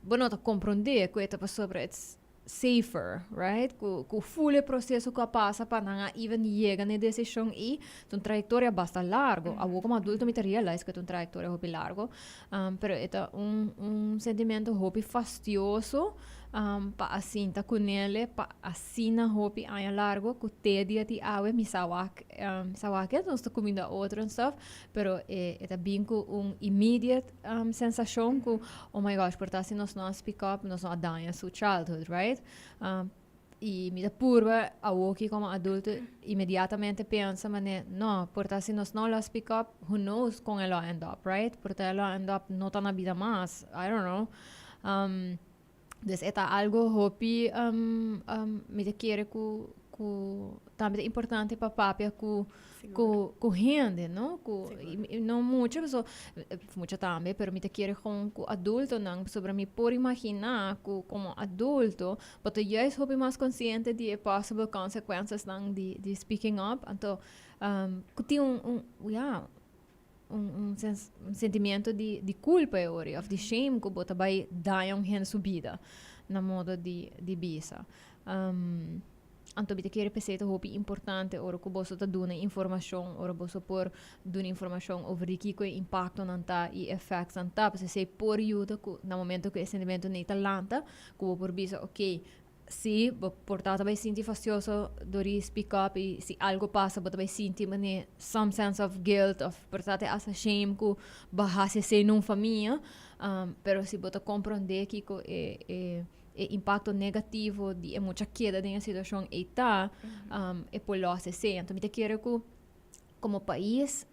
bo no ta komprondé ku e ta pasobra it's safer, right? Ku ful e proseso ku a pasa pa nan a even yega na e desishon ei, ta un trayektoria basta largo. Awor komo adulto mi ta realize ku e ta un trayektoria hopi largo, pero e ta un sentimento hopi fastioso pa a sinta kunele pa asina hopi aña largo ku te dia di awe mi sa wak sa wak e nos ta kuminda otro en stuff pero e ta bin ku un immediate sensashon ku oh my gosh por ta si nos no a speak up nos no a daña su childhood, right? I mi ta purba awoki komo adulto inmediatamente pensa mane no por ta si nos no lo a speak up, who knows kon e lo a end up, right? Por ta e lo a end up no ta na bida mas, I don't know. Dus e ta algo hopi mi ta kere ku tambe ta importante pa papia ku hende, no? Ku no mucha paso mucha tambe pero mi ta kere gewoon ku adultonan pasobra mi por imaginá ku komo adulto bo ta juist hopi mas konsiente di e possible consequencesnan di speaking up. Anto ku tin un ya un sentimiento di culpa e ora of di shame ku bo ta bai daña un hende su bida na modo di bisa. Anto mi ta kere p'esei ta hopi importante ora ku boso ta duna informashon, ora boso por duna informashon over di kiko e impaktonan ta i efèktnan ta, pasobra esei por yuda ku na momento ku e sentimentonan ei ta lanta ku bo por bisa ok, si bo por ta ta bai sinti fastioso dor di speak up i si algo pasa bo ta bai sinti mane some sense of guilt of por ta te hasta shame ku bo a hasi esei na un famia, pero si bo ta komprondé kiko e impakto negativo di e mucha keda den e situashon ei ta, e por lòs esei. Anto mi ta kere ku komo pais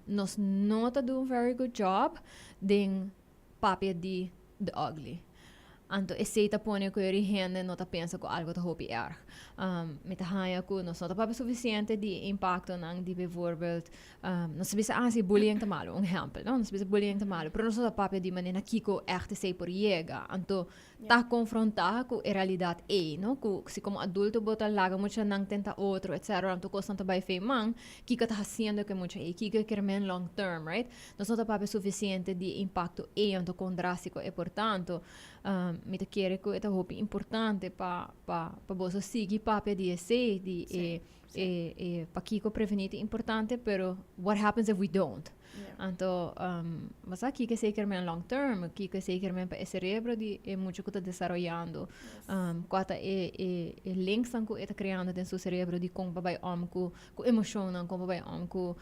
nos no ta do un very good job den papia di the ugly. Anto esei ta pone ku e hende no ta pensa ku algo ta hopi erg. Mi ta haña ku nos no ta papia sufisiente di e impaktonan di bijvoorbeeld, nos ta bisa ah si bullying ta malu, un ehèmpel, no? Nos ta bisa bullying ta malu, pero nos no ta papia di manera kiko ègt esei por yega. Anto ta konfrontá ku e realidat ei, no? Ku si komo adulto bo ta laga muchanan tenta otro etcetera, anto kosnan ta bai fei man, kiko ta hasiendo ku e mucha ei? Kiko e kier men long term, right? Nos no ta papia sufisiente di e impakto ei, anto kon drástiko e por tanto. Mi ta kere ku e ta hopi importante pa boso sigui papia di esei, di e pakiko prevení ta importante, pero what happens if we don't? Anto, bo sa kiko esei kier men long term, kiko esei kier men pa e cerebro di e mucha ku ta desaroyando, kua ta e linksnan ku e ta kreando den su cerebro di kon pa bai om ku emoshonnan, kon pa bai om ku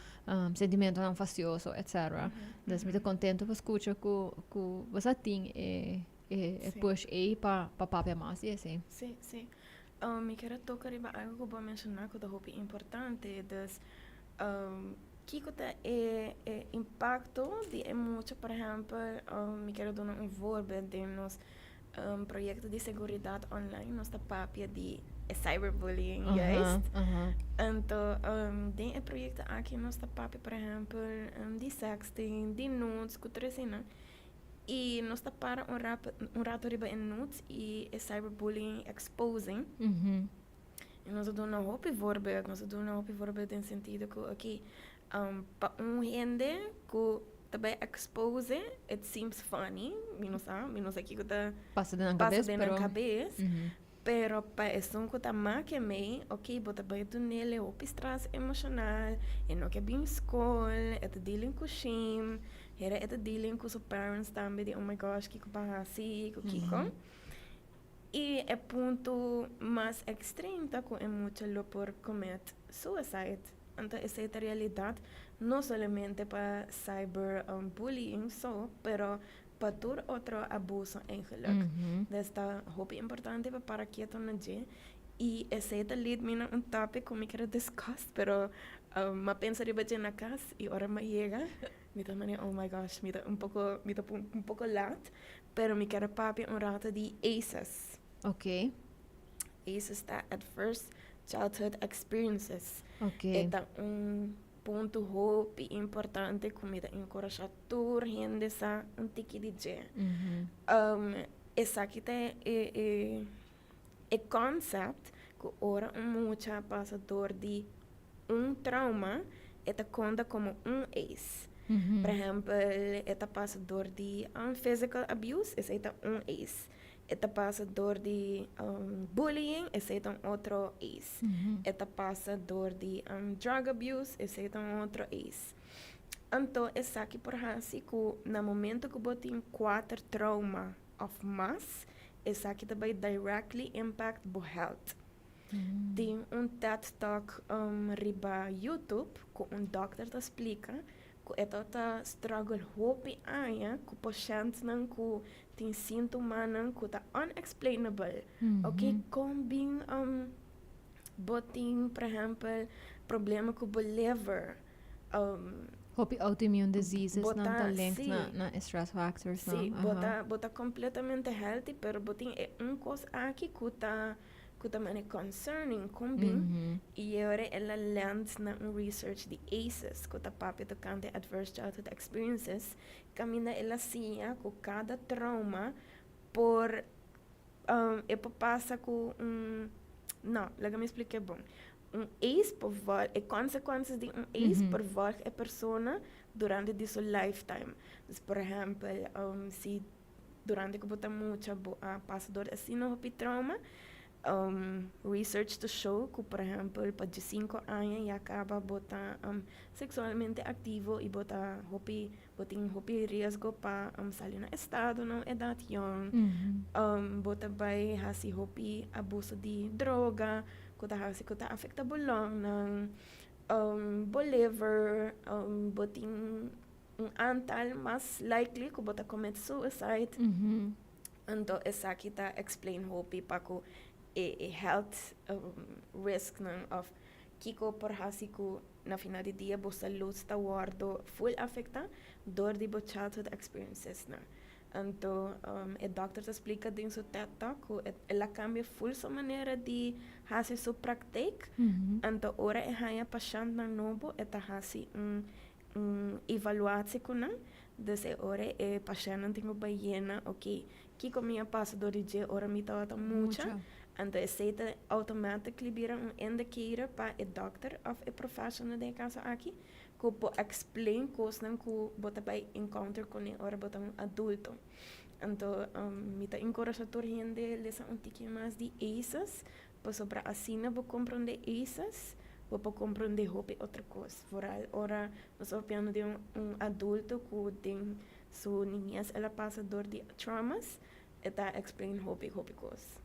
sentimentonan fastioso, etcetera. Dus mi ta contento pa scucha ku bo sa tin e push ei pa papia mas di esei. Sí, sí. Mi kier a toca riba algo ku bo a menciona ku ta hopi importante. Dus kiko ta e impacto di e mucha, por ehempel, mi kier a duna un voorbeeld den nos proyecto di seguridad online nos ta papia di e cyberbullying juist. Anto den e proyecto aki nos ta papia por ehempel di sexting, di nudes ku tur eseinan i nos ta para un rato riba e nudes i e cyberbullying exposing. I nos a duna hopi voorbeeld, nos a duna hopi voorbeeld den sentido ku oké, pa un hende ku ta bai expose, it seems funny, mi no sa, mi no sa kiko ta pasa den nan pasa kabes, den nan pero kabes, pero pa esun ku ta make mei, oké, bo ta bai dun'el e hopi stress emoshonal, e no ke bin skol, e ta dealing ku shame, hera e ta dealing ku su parents tambe di oh my gosh kiko bo a hasi, ku kiko. I e punto mas extreme ta ku e mucha lo por commit suicide. Anto esei ta realidad no solamente pa cyber bullying so, pero pa tur otro abuso eigenlijk. Dus ta hopi importante pa para keto na dje. I esei ta lead mi na un topic ku mi kier a discuss, pero m'a pensa riba dje na kas i ora m'a yega mi ta manera oh my gosh mi ta un poko mi ta un poko laat. Pero mi kier a papia un rato di ACEs. ACEs ta Adverse Childhood Experiences. E ta un punto hopi importante ku mi ta enkurashá tur hende sa un tiki di dje. Esaki ta e e e concept ku ora un mucha pasa dor di un trauma e ta konta komo un ACE. Por ehèmpel, e ta pasa dor di physical abuse, esei ta un ACE. E ta pasa dor di bullying, esei ta un otro ACE. E ta pasa dor di drug abuse, esei ta un otro ACE. Anto esaki por hasi ku na momento ku bo tin kuater trauma òf mas, esaki ta bai directly impact bo health. Tin un TED Talk riba YouTube ku un dòkter ta splika ku e ta struggle hopi aña ku pashèntnan ku tin síntomanan ku ta unexplainable. Oké, kon bin bo tin por ehèmpel problema ku bo liver? Hopi autoimmune diseases nan ta link na e stress factors nan. Sí, bo ta completamente healthy pero bo tin e un kos aki ku ta ku ta mane concerning kon bin i e ora el a land na un research di ACEs ku ta papia tokante adverse childhood experiences kaminda el a siña ku kada trauma por e por pasa ku un no laga mi splika e bon un ACE por vòl e konsekuensias di un ACE por vòlg e persona durante di su lifetime. Dus por ehèmpel si durante ku bo ta mucha bo a pasa dor asina hopi trauma, research ta show ku por ehèmpel pa diesinko aña ya kaba bo ta seksualmente aktivo i bo ta hopi bo tin hopi riesgo pa sali na estado na un edat yòn, bo ta bai hasi hopi abuso di droga ku ta hasi ku ta afekta bo lòngnan, bo liver, bo tin un aantal mas likely ku bo ta commit suicide. Anto esaki ta explain hopi pa ku e health risknan of kiko por hasi ku na final di dia bo salud ta wordo full afecta door di bo childhood experiencesnan. Anto e dokter ta splica den su TED Talk cu el a cambia full su manera di haci su praktijk. Anto ora e haya pashentnan nobo e ta haci un un evaluatie cu nan. Dus e ora e pashentnan tin cu bay yena ok kico mi a pasa door di dje ora mi tabata mucha. Anto esey ta automatically bira un indicator pa e dokter of e professional den e caso aki cu por explain cosnan cu bo ta bay encounter cune ora bo ta un adulto. Anto mi ta encourasha tur hende lesa un tiki mas di ACEs pasobra asina bo comprende ACEs bo por comprende hopi otro cos. Vooral ora nos ta papiando di un adulto cu den su niñez el a pasa door di traumas e ta explain hopi hopi cos.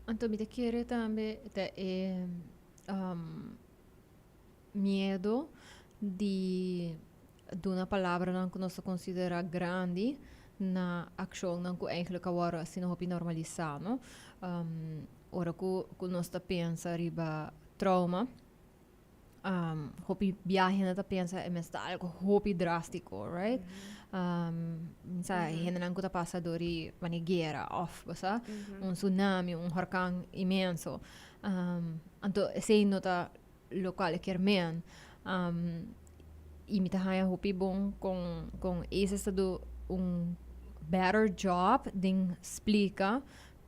Anto mi ta kere tambe ta e miedo di duna palabranan ku nos ta konsiderá grandi na akshonnan ku eigenlijk a wòrdu asina hopi normalisá, no? Ora ku ku nos ta pensa riba trauma, hopi biahe nan ta pensa e mes ta algo hopi drástiko, right? Sa hendenan ku ta pasa dor di manera guera òf bo sa, un tsunami, un horkan inmenso. Anto esei no ta lokual e kier men. I mi ta haña hopi bon kon kon Aces ta do un better job den splika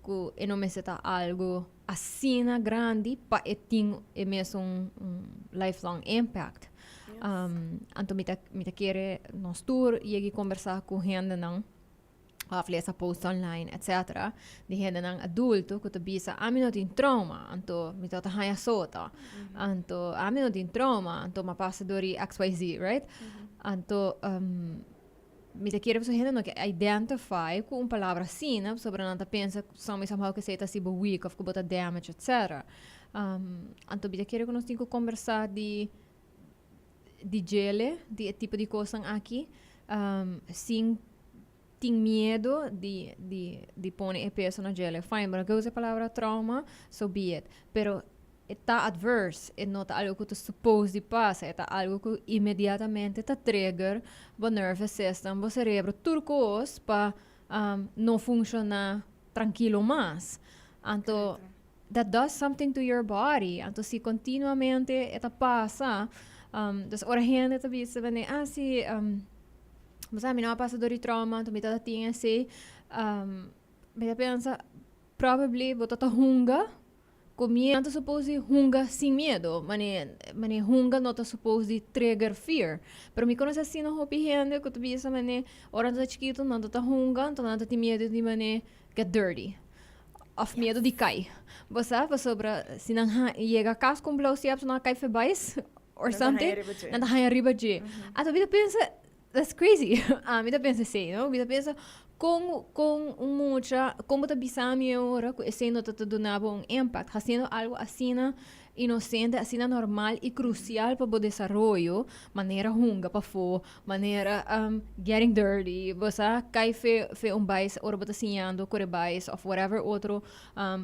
ku e no mester ta algo. Asina grandi pa e tin e mesun un lifelong impact. Anto mi ta kere nos tur yegi conversa cu hendenan of lesa post online, etc. Di hendenan adulto cu ta bisa: "Ami no tin trauma, anto mi ta haya sota. Anto ami no tin trauma, anto m'a pasa door di XYZ", right? Anto mi ta kere hende no ke identify cu un palabra asina, sobre nan ta pensa somehow cu esey ta haci bo weak of cu bo ta damage, etc. Anto mi ta kere cu nos tin cu conversa di djele, di e tipo di cosnan aki, sin tin miedo di pone e peso na djele. Fine, pero usa e palabra trauma, so be it. Pero ta adverse, e no ta algo cu ta suppose di pasa, ta algo cu inmediatamente ta trigger bo nervous system, bo cerebro, tur cos pa no funciona trankilo mas. Anto, that does something to your body. Anto, si continuamente e ta pasa, dus ora hende ta bisa, bene, ah, si, mas mi no a pasa door di trauma, anto mi ta tin asina, mi ta pensa, probably bo ta hunga cu miedo, ta suppose di hunga sin miedo, mane hunga no ta suppose di trigger fear. Pero mi conoce asina hopi hende cu ta bisa mane ora nan ta chikito nan ta hunga, anto nan ta tin miedo di mane get dirty. Of miedo di cay. Bo sa, pasobra si nan yega cas cu un blauw siap, nan cay voorbij or something, nan ta haya riba dje. Anto mi ta pensa, that's crazy. Ah, mi ta pensa esey, no? Mi ta pensa, con un mucha, con bo ta bisa mi ora cu esey no ta duna bo un impact? Haciendo algo asina inocente, asina normal y crucial pa bo desaroyo, manera hunga pafo, manera getting dirty, bo sa, cay fe un bais ora bo ta siñando core bais of whatever otro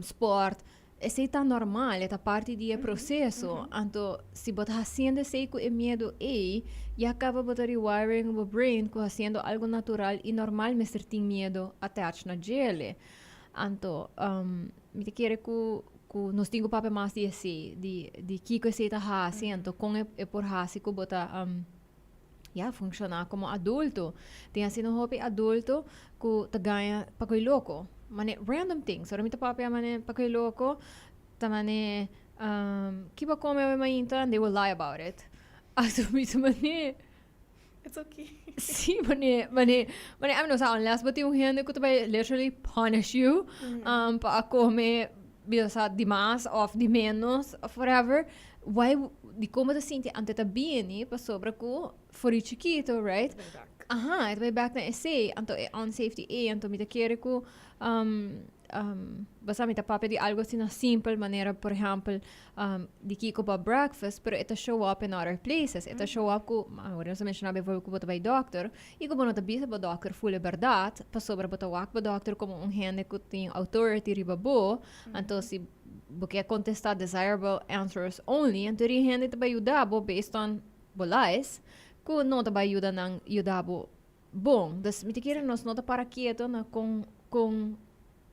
sport. Esey ta normal, ta parti di e proceso. Anto, si bo ta haciendo esey cu e miedo ey, ya caba bo ta rewiring bo brain cu haciendo algo natural y normal mester tin miedo attached na djele. Anto, mi ta kere cu nos tin cu papia mas di esey, di kico esey ta haci, anto con e por haci cu bo ta ya, funciona como adulto. Tin asina hopi adulto cu ta gana pa coi loco. Mane random things. Ora mi ta papia mane pa coi loco, ta mane "Ki bo a come awe mainta?" And they will lie about it. Anto mi ta mane It's okay. Si, mane, I no sa, unless bo tin un hende cu ta bay literally punish you pa a come bisa di mas of di menos of whatever. Why di como ta sinti ante ta bini pasobra cu for di chikito, right? Back. Aha, e ta bay back na esey, anto e unsafety e, anto mi ta kere cu basta mi ta papia di algo asina simple, manera por ehempel di kico pa breakfast, pero e ta show up in other places. E ta show up cu, awor nos a menciona bijvoorbeeld cu bo ta bay doctor, y cu bo no ta bisa bo doctor full e berdad, pasobra bo ta wak bo doctor como un hende cu tin authority riba bo, anto si bo kier contesta desirable answers only, anto e hende ta bay yuda bo based on bo lies, cu no ta bay yuda nan yuda bo bon. Dus mi ta kere nos no ta para keto na con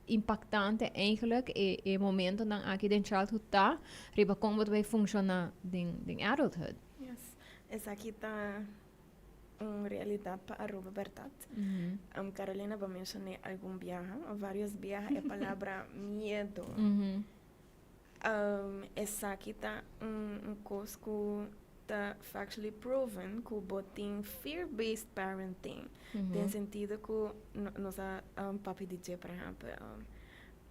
impactante eigenlijk e momentonan aki den childhood ta, riba con bo ta bay funciona den adulthood. Yes. Esaki ta un realidad pa Aruba, berdad. Carolina, bo a menciona algun biaha, of varios biaha, e palabra miedo. Esaki ta un cos cu ta factually proven cu bo tin fear-based parenting. Den sentido cu nos a papia di dje, por ehempel,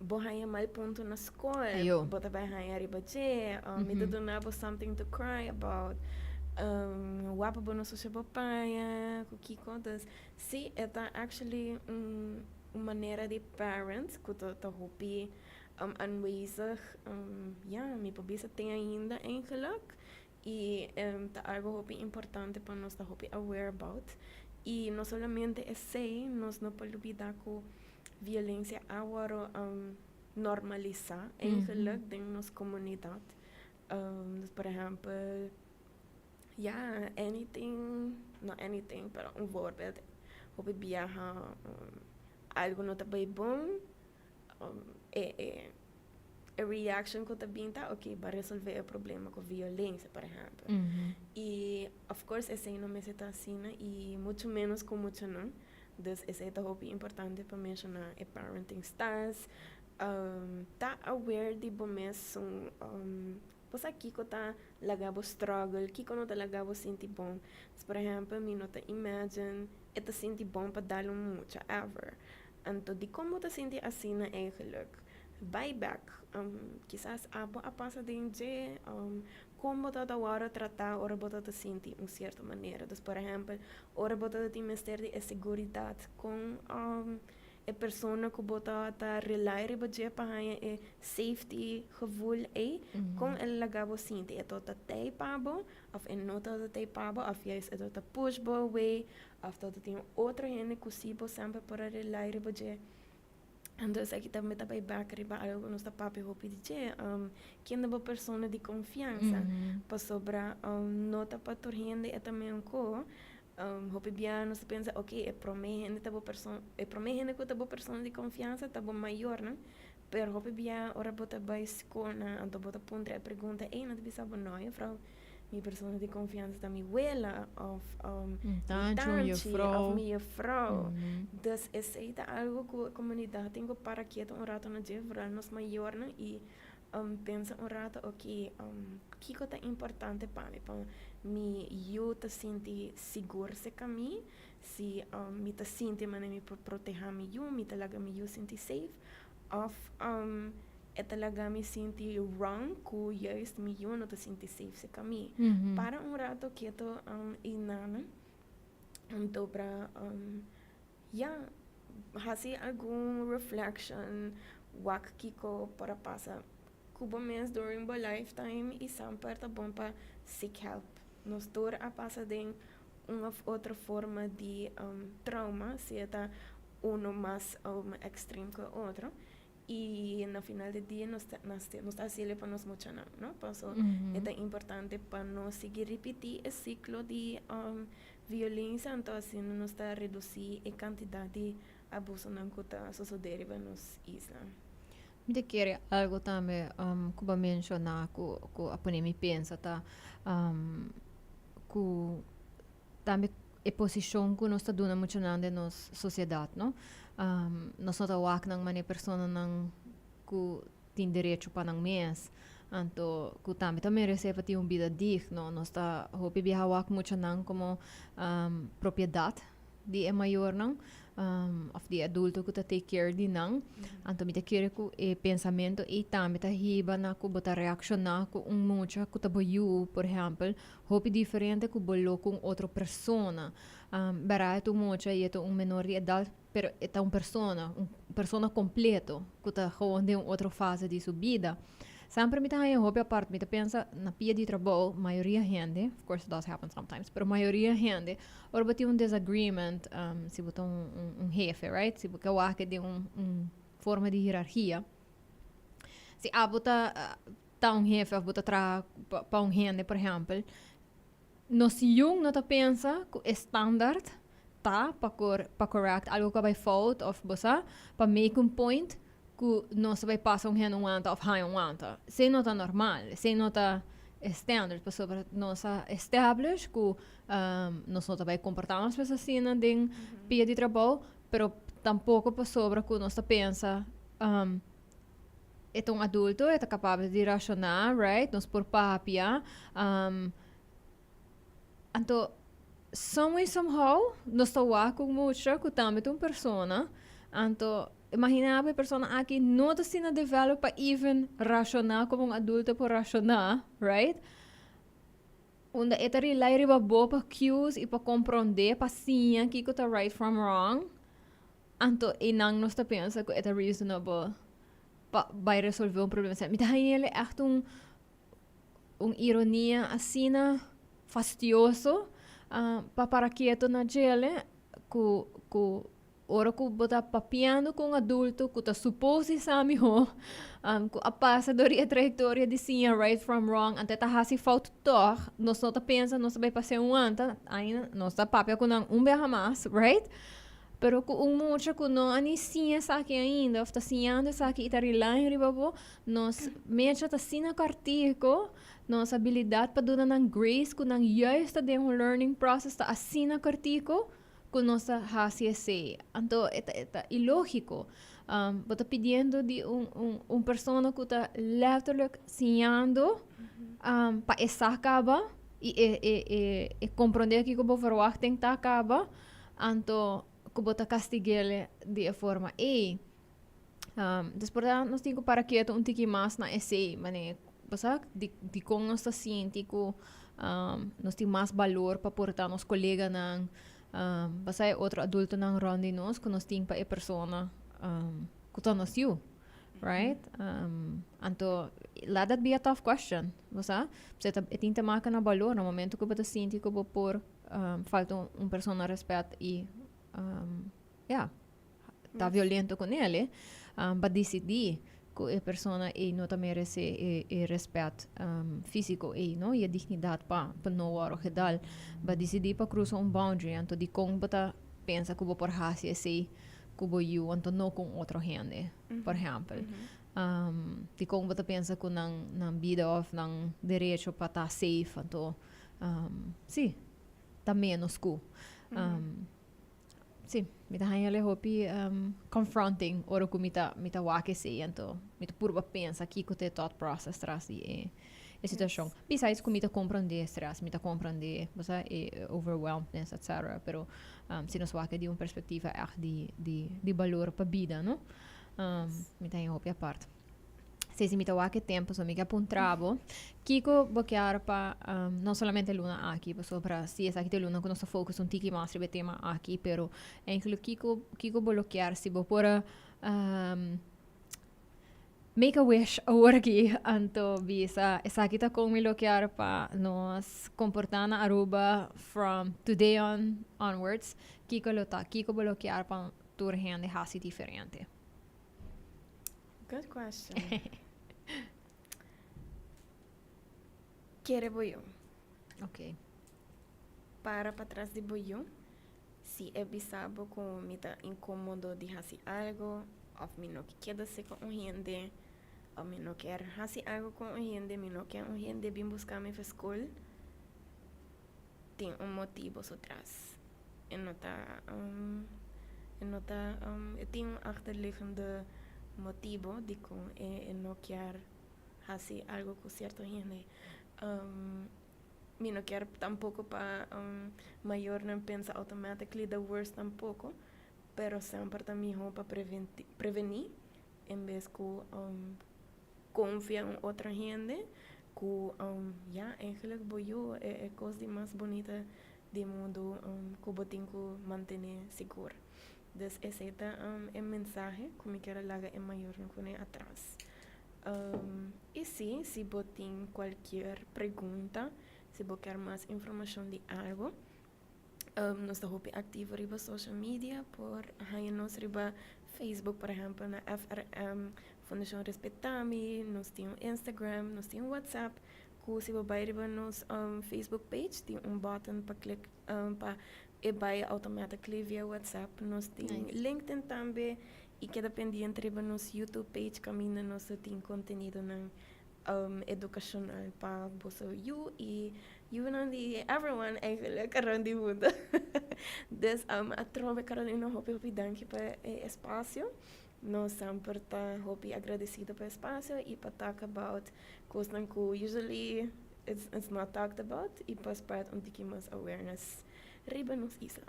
bo haya mal punto na school, Ayo. Bo ta bay haya riba dje, mi ta duna bo something to cry about, wapa bo no sucia bo paña, cu kico. Dus, si, e ta actually un manera di parent cu ta hopi aanwezig, ja, mi por bisa tin ainda eigenlijk. Y ta algo hopi importante pa nos ta hopi aware about. Y no solamente esey, nos no por lubida cu violencia awor normalisa eigenlijk den nos comunidad. Dus por ehempel, ja, anything, no anything, pero un voorbeeld, hopi biaha algo no ta bay bon, e reaction cu ta bin ta: "Ok, bo a resolve e problema cu violencia", por ehempel. Y of course esey no mester ta asina y mucho menos cu muchanan. Dus esey ta hopi importante pa menciona e parenting styles. Ta aware di bo mes un bo sa kiko ta laga bo struggle, kiko no ta laga bo sinti bon. Por ehempel, mi no ta imagine e ta sinti bon pa dal un mucha ever. Anto di kon bo ta sinti asina eigenlijk? Bai back. Kisas abo a pasa den dje, kon bo ta wòrdu tratá ora bo ta sinti un sierto manera. Dus, por ehempel, ora bo ta tin mester di e seguridat, kon e persona ku bo ta rely riba dje pa haña e safety gevoel ei, kon el laga bo sinti? E ta tei pa bo, òf e no ta tei pa bo, òf juist e ta push bo away, òf ta tin otro hende ku si bo semper por a rely riba dje? Anto esaki tambe ta bai bek riba algo ku nos ta papia hopi di dje, ken ta bo persona di konfiansa? Pasobra no ta pa tur hende e ta mesun ko. Hopi bia nos ta pensa, ok, e promé hende ta bo persona, e promé hende ku ta bo persona di konfiansa ta bo mayornan, pero hopi bia ora bo ta bai skolnan, anto bo ta puntra e pregunta ei, nan ta bisa bo, no, juffrouw, mi persona di konfiansa ta mi wela òf mi tanchi òf mi juffrouw. Dus esei ta algu ku e komunidat tin ku para ketu un rato na dje, vooral nos mayornan, i pensa un rato, ok, kiko ta importante pa mi? Pa mi yu ta sinti sigur serka mi, si mi ta sinti manera mi por protehá mi yu, mi ta laga mi yu sinti safe, òf e ta laga mi sinti wrong ku juist mi yu no ta sinti safe serka mi. Para un rato ketu i nana, anto pra ya, hasi algun reflection, wak kiko por a pasa ku bo mes during bo lifetime, i semper ta bon pa seek help. Nos tur a pasa den un of otro forma di trauma, sea ta uno mas extreme ku e otro. I na final di dia nos ta hasiel pa nos muchanan, no? Paso e ta importante pa no sigui ripití e siklo di violensia, anto asina nos ta redusí e kantidat di abusonan ku ta sosodé riba nos isla. Mi ta kere algo tambe ku bo a menshoná ku a pone mi pensa ta ku tambe e posishon ku nos ta duna muchanan den nos sosiedat, no. Nos no ta wak nan manera personanan ku tin derecho pa nan mes, anto ku tambe ta meresé pa tin un bida digno. Nos ta hopi biaha wak muchanan komo propiedat di e mayornan òf di e adulto ku ta take care di nan. Anto mi ta kere ku e pensamentu ei tambe ta hiba na ku bo ta reakshoná ku un mucha ku ta bo yu, por ehèmpel, hopi diferente ku bo lo ku un otro persona. Bèrdat e ta un mucha i e ta un menor di edat, pero e ta un persona, un persona kompleto ku ta gewoon den un otro fase di su bida. Semper mi ta haña hopi apart, mi ta pensa na pia di trabou, mayoria hende, of course it does happen sometimes, pero mayoria hende, ora bo tin un disagreement, si bo ta un hefe, right, si bo ke wak den un forma di hierarchia, si abo ta un hefe of bo ta traha pa un hende, por ehempel, nos yun no ta pensa ku e standaard ta pa correct algo ku a bai fout of bo sa, pa make un point ku nos ta bai pasa un hende un wanta of haña un wanta. Esei no ta normal, esei no ta e standard, pasobra nos a establish ku nos no ta bai komportá nos mes asina den pia di trabou, pero tampoko pasobra ku nos ta pensa e ta un adulto, e ta kapabel di rashoná, right? Nos por papia. Anto, some way, somehow, nos ta wak ku mucha ku tambe ta un persona. Anto, imaginá bo e persona aki no ta asina develop pa even rashoná komo un adulto por rashoná, right? Unda e ta rely riba bo pa cues i pa komprondé, pa siña kiko ta right from wrong. Anto einan nos ta pensa ku e ta reasonable pa bai resolve un problema asina. Mi ta haña el echt un ironia asina fastioso pa para keto na djele ku ora ku bo ta papiando ku un adulto ku ta supos di sa mihó, ku a pasa dor di e trayektoria di siña right from wrong, anto e ta hasi fout tòg, nos no ta pensa nos ta bai pas'é un wanta, ainda nos ta papia ku nan un biaha mas, right? Pero ku un mucha ku no a ni siña esaki ainda òf ta siñando esaki i ta rely riba bo, nos mecha ta asina kòrtiku, nos abilidat pa duna nan grace ku nan juist ta den un learning process ta asina kòrtiku ku nos ta hasi esei. Anto e ta e ta ilógiko. Bo ta pidiendo di un, un, un persona ku ta letterlijk siñando pa e sa kaba i e, e, e, e komprondé kiko bo verwachting ta kaba, anto ku bo ta kastig'é di e forma ei. Dus por ta nos tin ku para ketu un tiki mas na esei, manera bo sa di dikon nos ta sinti ku nos tin mas balor pa por ta nos koleganan, Basa e otro adultonan rond di nos ku nos tin pa e persona ku ta nos yu, right? Anto let that be a tough question, bo sa? Pasobra e tin te maka na balor na momento ku bo ta sinti ku bo por falta un persona respet i ya. Ta violento con el, eh, pa dicidi cu e persona ey no ta merece e, e respet fisico ey, no? Y e dignidad pa, pa no worde gedal. Ba dicidi pa cruza un boundary, anto dicon bo ta pensa cu bo por haci esey cu bo yu, anto no cu un otro hende, por ehempel. Dicon bo ta pensa cu nan, nan bida of nan derecho pa ta safe, anto, si, ta menos cu. Sí, mi ta haña el hopi confronting ora ku mi ta mi ta wak esei anto mi ta purba pensa kiko ta e thought process tras di e e situashon. Besides ku mi ta komprondé stress, mi ta komprondé bo sa e overwhelmedness etcetera pero si nos wak di un perspektiva ègt di di di balor pa bida no mi ta haña hopi apart. Si si mi ta wak e tempo so mi ke puntra bo kiko bo kier pa no solamente luna aki pasobra si esaki ta e luna ku nos ta focus un tiki mas riba e tema aki pero eigenlijk kiko kiko bo lo kier si bo por a make a wish awor aki anto bisa esaki ta kon mi lo kier pa nos komporta na Aruba from today on onwards kiko lo ta kiko bo lo kier pa tur hende hasi diferente. Good question. Kere bo yu. Ok. Para patras di bo yu. Si e bisa bo ku mi ta inkomodo di hasi algo, òf mi no ke keda seka un hende, òf mi no kier hasi algo ku un hende, mi no ke un hende bin buska mi for skol, tin un motibo su tras. E no ta, e no ta, e tin un achterliggende motibo dikon e no kier hasi algo ku sierto hende. Mi no kier tampoko pa mayornan pensa automatically the worst tampoko, pero semper ta miho pa prevení en bes ku Confia un otro hende cu ya eigenlijk bo yu e e cos di mas bunita di mundu cu bo tin cu mantene sigur. Dus esey ta e mensahe cu mi kier a laga e mayornan cune atras. Y si, si bo tin cualkier pregunta, si bo kier mas informacion di algo, Nos ta hopi aktivo riba social media, por haña nos riba Facebook por ehèmpel na FRM Fundashon Respetami, nos tin un Instagram, nos tin un WhatsApp ku si bo bai riba nos Facebook page tin un button pa klik pa e bai automatically via WhatsApp. Nos tin LinkedIn tambe i keda pendiente riba nos YouTube page kaminda nos ta tin kontenidonan edukashonal pa boso yu i yunan di everyone eigenlijk rond di mundo. Dus atrobe Carolina hopi hopi danki pa e espasio. Nos semper ta hopi agradesido pa e espasio i pa talk about kosnan ku usually it's not talked about i pa spread un tiki mas awareness riba nos isla.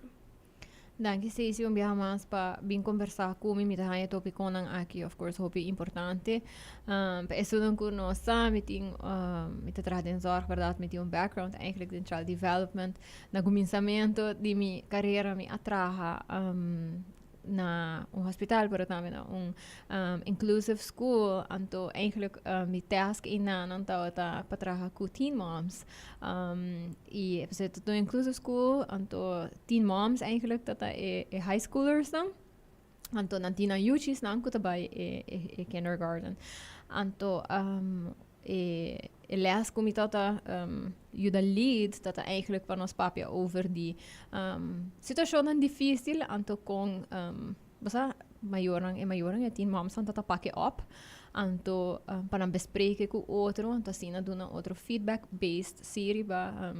Danki Stacey un biaha mas pa bin conversa cu mi. Mi ta haña topiconan aki of course hopi importante. Pa esunnan cu no sa mi tin mi ta traha den zorg berdad mi tin un background eigenlijk den child development. Na cuminsamento di mi carera mi a traha na un hospital pero tambe na un inclusive school anto eigenlijk mi task einan tabata pa traha cu teen moms. Y pasobra ta un inclusive school, anto teen moms eigenlijk ta ta e e high schoolers nan. Anto nan tin nan yuchisnan ku ta bai e e e kindergarten. Anto e e les ku mi tabata yuda lead ta ta eigenlijk pa nos papia over di situashonnan dificil anto kon bo sa mayornan e mayornan e teen moms nan ta ta pak e op. Anto pa nan bespreken ku otro, anto asina duna otro feedback based si riba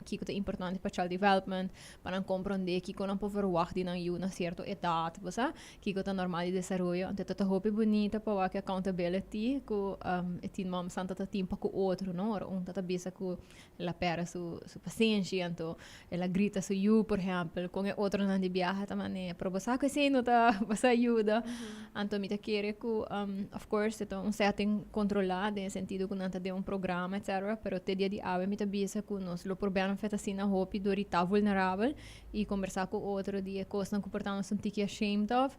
kiko ta importante pa child development, pa nan komprondé kiko nan por verwagt di nan yu na sierto edat, bo sa, kiko ta normal di desaroyo. Anto ta ta hopi bunita pa wak e accountability ku e teen momsnan ta ta tin pa ku otro, no? Ora un ta ta bisa ku el a pèrdè su su pasenshi, anto el a grita su yu, por ehèmpel, kon e otronan di biaha ta manera, pero bo sa ku esei no ta bo sa yuda. Anto mi ta kere ku, of course, e ta un setting kontrolá den e sentido ku nan ta den un programa etcetera, pero te dia di awe mi ta bisa ku nos lo por benefit asina hopi dor di ta vulnerabel i kombersá ku otro di e kosnan ku por ta nos un tiki ashamed of.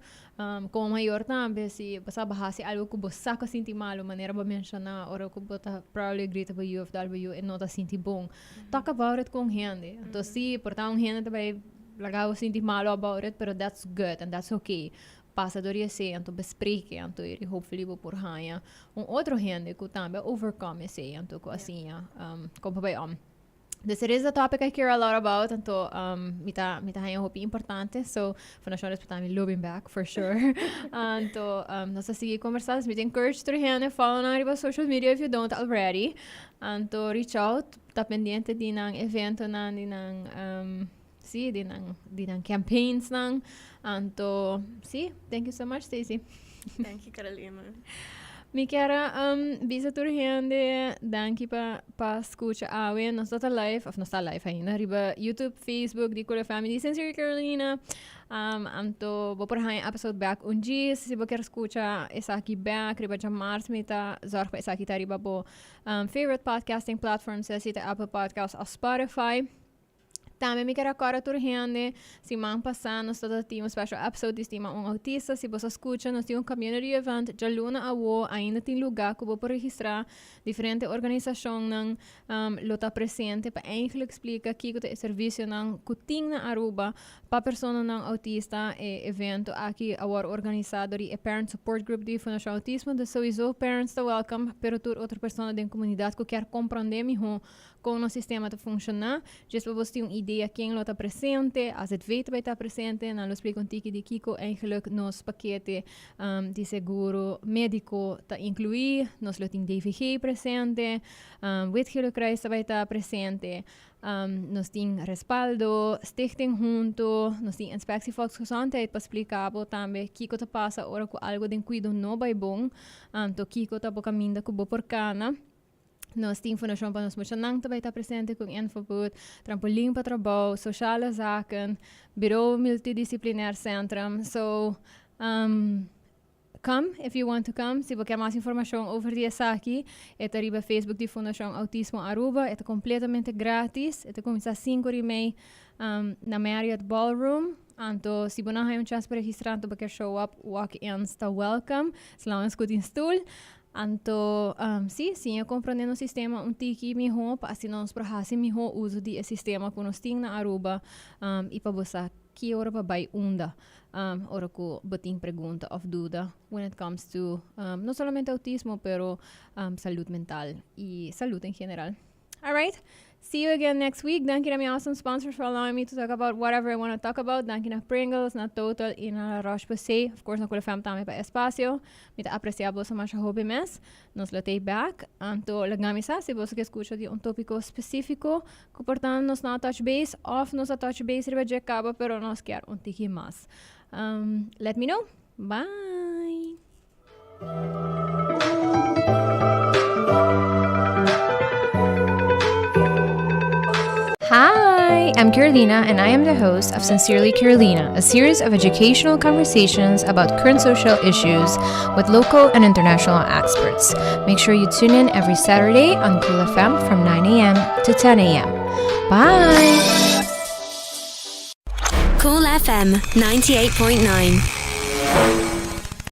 Komo mayor tambe si bo sa bo hasi algu ku bo sa ku a sinti malu manera bo menshoná ora ku bo ta probably grita bo yu òf dal bo yu e no ta sinti bon. Talk about it ku un hende. Anto si por ta un hende ta bai laga bo sinti malu about it pero that's good and that's okay. Pasa dor di esei anto bespreke anto i hopefully bo por haña un otro hende ku tambe a overcome esei anto ku a siña kon pa bai om. Dus it is a topic I care a lot about, anto um, mi ta, mi ta haña hopi importante, so Fundacion Respetá Mi lo bin back, for sure. Anto um, nos ta sigui conversa, dus mi ta encourage tur hende, follow nan riba social media if you don't already. Anto reach out, ta pendiente di nan eventonan, di nan, um, sí, di nan, di nan campaigns nan. Anto, sí, thank you so much, Stacey. Thank you, Carolina. Mi kier a um, bisa tur hende danki pa, pa scucha awe. Nos ta live, of nos ta live ainda, riba YouTube, Facebook, di Cool FM, di Sincerely Carolina. Um, anto, bo por haña episode back un djis. Si bo kier scucha esaki back, riba djamars mi ta zorg pa esaki ta riba bo um, favorite podcasting platform, sea si ta Apple Podcast of Spotify. Tambe mi kier a kòrda tur hende, siman pasá nos tabata tin un special episode di Stima un Autista. Si bo sa skucha, nos tin un community event djaluna awo, ainda tin lugá ku bo por registrá. Diferente organisashonnan lo ta presente pa eigenlijk splika kiko ta e servisionan ku tin na Aruba pa personanan autista. E evento aki a wòrdu organisá dor di e Parent Support Group di Fundashon Autismo. Dus souiso parents ta welcome, pero tur otro persona den komunidat ku kier komprondé mihó Kon nos sistema ta funshoná, djes pa bos tin un idea ken lo ta presente, AZV ta bai ta presente, nan lo splika un tiki di kiko eigenlijk nos pakete di seguro médiko ta inkluí, nos lo tin DVG presente, Wit Gele Kruis ta bai ta presente, nos tin Respaldo, Stichting Hunto, nos tin Inspectie Volksgezondheid pa splika bo tambe kiko ta pasa ora ku algo den kuido no bai bon, anto kiko ta bo kaminda ku bo por kana. Nos tin Fundashon pa Nos Muchanan ta bai ta presente ku un infoboot, Trampolin pa Trabou, Sociale Zaken, Bureau Multidisciplinair Centrum. So, um, come if you want to come. Si bo kier mas informashon over di esaki, e ta riba Facebook di Fundashon Autismo Aruba. E ta completamente gratis. E ta kuminsá sinku ora i mei um, na Marriott Ballroom. Anto, si bo no haña un chance pa registrá, anto bo kier show up, walk-ins ta welcome. Solamente ku tin stoel. Anto, sí, siña comprende nos sistema un tiki mihó pa asina nos por haci mihó uso di e sistema cu nos tin na Aruba y pa bo sa ki ora pa bay unda ora cu bo tin pregunta of duda when it comes to no solamente autismo pero salud mental y salud en general. Alright, see you again next week. Danki na mi awesome sponsors for allowing me to talk about whatever I wanna talk about. Danki na Pringles, na Total y na La Roche-Posay. Of course na Cool FM tambe pa e espacio. Mi ta aprecia boso masha hopi mes. Nos lo t'ey back. Anto laga mi sa si boso ke scucha di un topico specifico cu por ta nos no a touch base of nos a touch base riba dje caba pero nos kier un tiki mas. Let me know. Bye! Hi, I'm Carolina, and I am the host of Sincerely Carolina, a series of educational conversations about current social issues with local and international experts. Make sure you tune in every Saturday on Cool FM from 9 a.m. to 10 a.m. Bye! Cool FM 98.9.